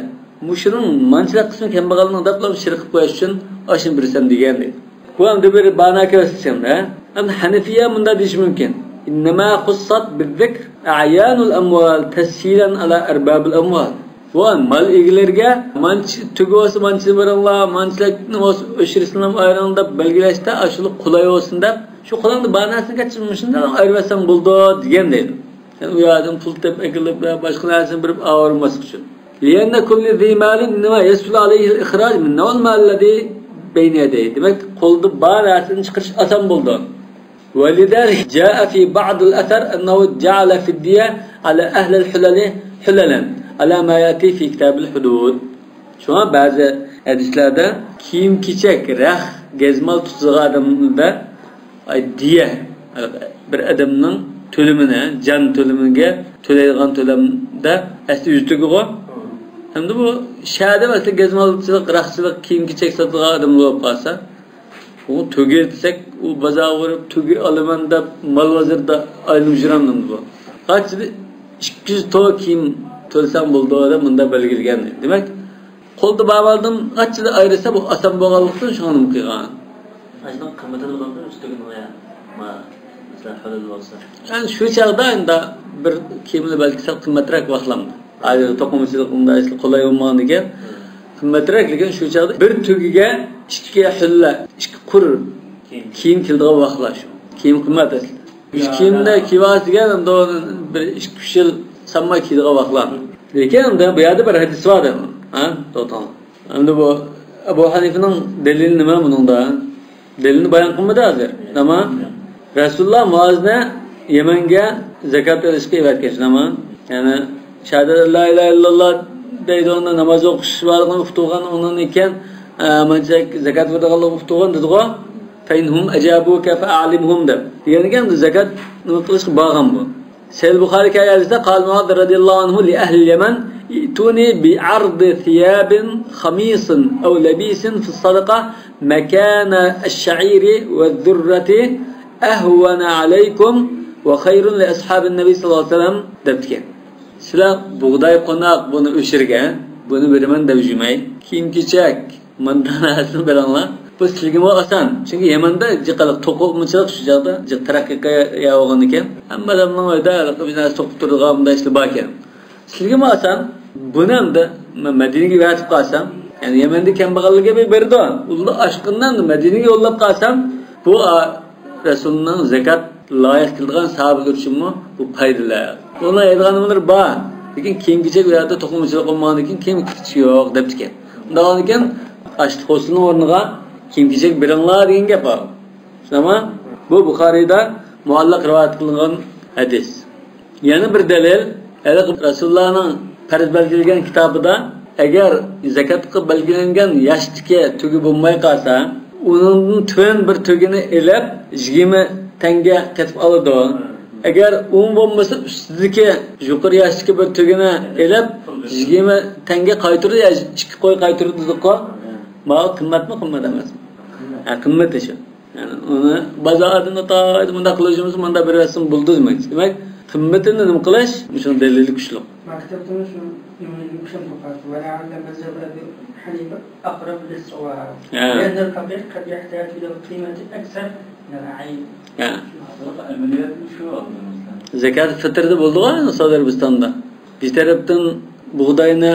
mushuning manchilik qismi kambag'alning deb shirik qilib qo'yish uchun ashini bersam degan deydi. Bu ham bir bana ko'rsatishda. Endi Hanafiya bunda deyish mumkin. إنما خصت بالذكر أعيان الأموال تسهيلا على أرباب الأموال. Bu mal egalariga manchi tugi bo'lsa manchi beringlar, manchilikni bo'lsa o'shirsin ayrim deb belgilashda ashuni qulay bo'lsin deb shu qulayni banasini kechirmishdan ayirmasam bo'ldi degan deydi. Yani u yerdan pul tep ekilib boshqa narsani berib og'irmaslik uchun. لأن كل ذي مال إنما يسهل عليه الإخراج من نوع المال الذي بين يديه. Demak, qo'lda bor narsani chiqarish oson bo'ldi. ولذلك جاء في بعض الأثر أنه جعل في الدية على أهل الحلل حللا على ما يأتي في كتاب الحدود. Şuna bazı hadislerde kiyim keçek, rah, gezmal tutduğu adamda diye bir adamın tölemine, can tölemine tölaydigan tölemde asli yüztügü. Hem de bu şahada mesela gezmalçılık, rahçılık, kiyim keçek satılgan adam bo'lib qolsa, u töge desek, u bozorga borib töge olaman deb mal bozorida aylanib yuraman bu. Qancha 200 to kiyim to'lasam bo'ldi deb bunda belgilangan. Demak, qo'lda bordim, qancha ayirsa bu oson bo'lganlikdan shuni qilgan. Ajdan qimmatini biladi, ustiga nima ya? Masalan, halol bo'lsa. Yani shu chaqda endi bir kiyimni balki sal qimmatroq vaqtlamdi. Ayni to'qimchilik unda asli qulay bo'lmagan ekan. Qimmatroq, lekin shu chaqda bir tugiga 2 hulla, 2 qur kiyim keldigan vaqtlar shu. Kiyim qimmat asli. 3 kiyimda kiyvas degan endi bir 2-3 yil sanmay kiydigan vaqtlar. Lekin endi bu yerda bir hadis bor edi. Ha, to'xtang. Endi bu Abu Hanifening dalili nima buningda? Dalilini bayon qilmadi hozir. Nima? Rasululloh Muazni Yamanga zakat olishga evatgan, nima? Ya'ni shahadat la ilaha illalloh deydi, unda namoz o'qish borligini uqtirgan, undan ekan manchak zakat berganligini uqtirgan dedi-ku. Fa inhum ajabuka fa'alimhum deb. Degan ekan, zakat nima qilishga borgan bu. Sahih Buxoriy hadisida qol Muaz radhiyallohu anhu li ahli Yaman ituni bi'ardi thiyabin khamisin aw labisin fi sadaqa makana ash-sha'iri wad-durrati ahwana alaykum va khayrun li ashabin nabiy sallallohu alayhi vasallam debdi. Sizlar bug'doy qo'noq buni o'shirgan, buni beraman deb yurmay, kiyim-kechak mandanasini beranglar. Bu sizlarga oson. Chunki Yamanda jiqaliq to'qimchilik shu joqda jiq taraqqiyga yog'gan ekan. Hamma odamning uyida bir narsa to'qib turadigan bunday ishlar bor ekan. Sizlarga oson. Buni hamda Madinaga yetib qolsam, ya'ni Yamanda kambag'allarga berdi. Ular oshqindan Madinaga yo'llab qolsam, bu Rasulullohning zakat loyiq qilgan sahobalar uchunmi bu foydali. Ular aytganlar bor, lekin kiyim-kechak u yerda to'qimchilik bo'lmagan ekan, kiyim-kechak yo'q deb ekan. Undan ekan ochliq o'rniga kiyim-kechak beringlar degan gap bor. Shunami? Bu Buxoriyda muallaq rivoyat qilingan hadis. Yana bir dalil, hali Rasulullohning farz belgilagan kitobida agar zakotga belgilangan yoshdagi tugi bo'lmay qolsa, uningdan tuvan bir tugini elab 20 tanga qetib oladi. Agar un bo'lmasa ustidagi yuqori yoshdagi bir tugini elab 20 tanga qaytardi, ya 2 qo'y qaytardi dedik-ku. Ma qimmatmi, qimmat emasmi? Ha, qimmat shu. Ya'ni uni bozordan to'ydi, bunda qilishimiz, bunda bir rasm bo'ldi demak. Demak, qimmatini nima qilish, shuni dalili kuchli. Maktabda shu nimaga o'xshab qoldi. Va la'alla mazhab Abi Hanifa aqrab lis-sawab. لأن الفقير قد يحتاج إلى القيمة أكثر من العين. Amaliyotni shu oldi masalan. Zakat fitrda bo'ldi-ku Saudiya Arabistonda. Bir tarafdan bug'doyni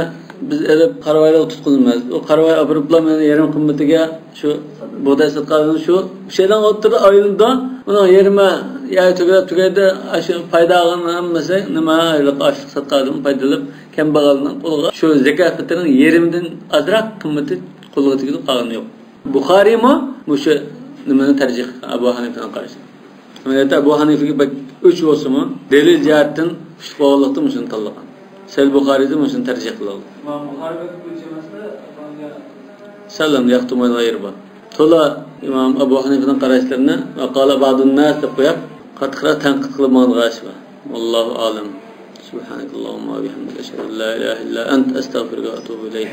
biz elib qaravoyga tutqizamiz. U qaravoy olib mana yarim qimmatiga shu bug'doy sotgan shu şeydan o'tirib ayildi. Uni yarmi ya tugab tugaydi, shu foyda olgan hammasi nima ayliq oshliq sotgan foydalab kambag'alning qo'liga shu zakat fitrining yarmidan ozroq qimmati qo'liga tegib qolgani yo'q. Buxoriymi shu nimani tarjih qilgan Abu Hanifadan qarashi. Amaliyotda Abu Hanifaga bak uch bo'lsinmi, dalil jihatdan kuchli bo'lganlikdan shuni tanlagan. Sahih Buxoriyda shuni tarjih qiladi. İmom Buxoriy uch emasda, bunga Sallam yaqtumaydigan yeri bor. To'la Imom Abu Hanifaning qarashlarini va qala ba'dun nas deb qo'yib, qattiqroq tanqid qilib olgan ish bor. Allohu a'lam. Subhanakallahumma va bihamdika ashhadu an la ilaha illa ant astag'firuka va atubu ilayk.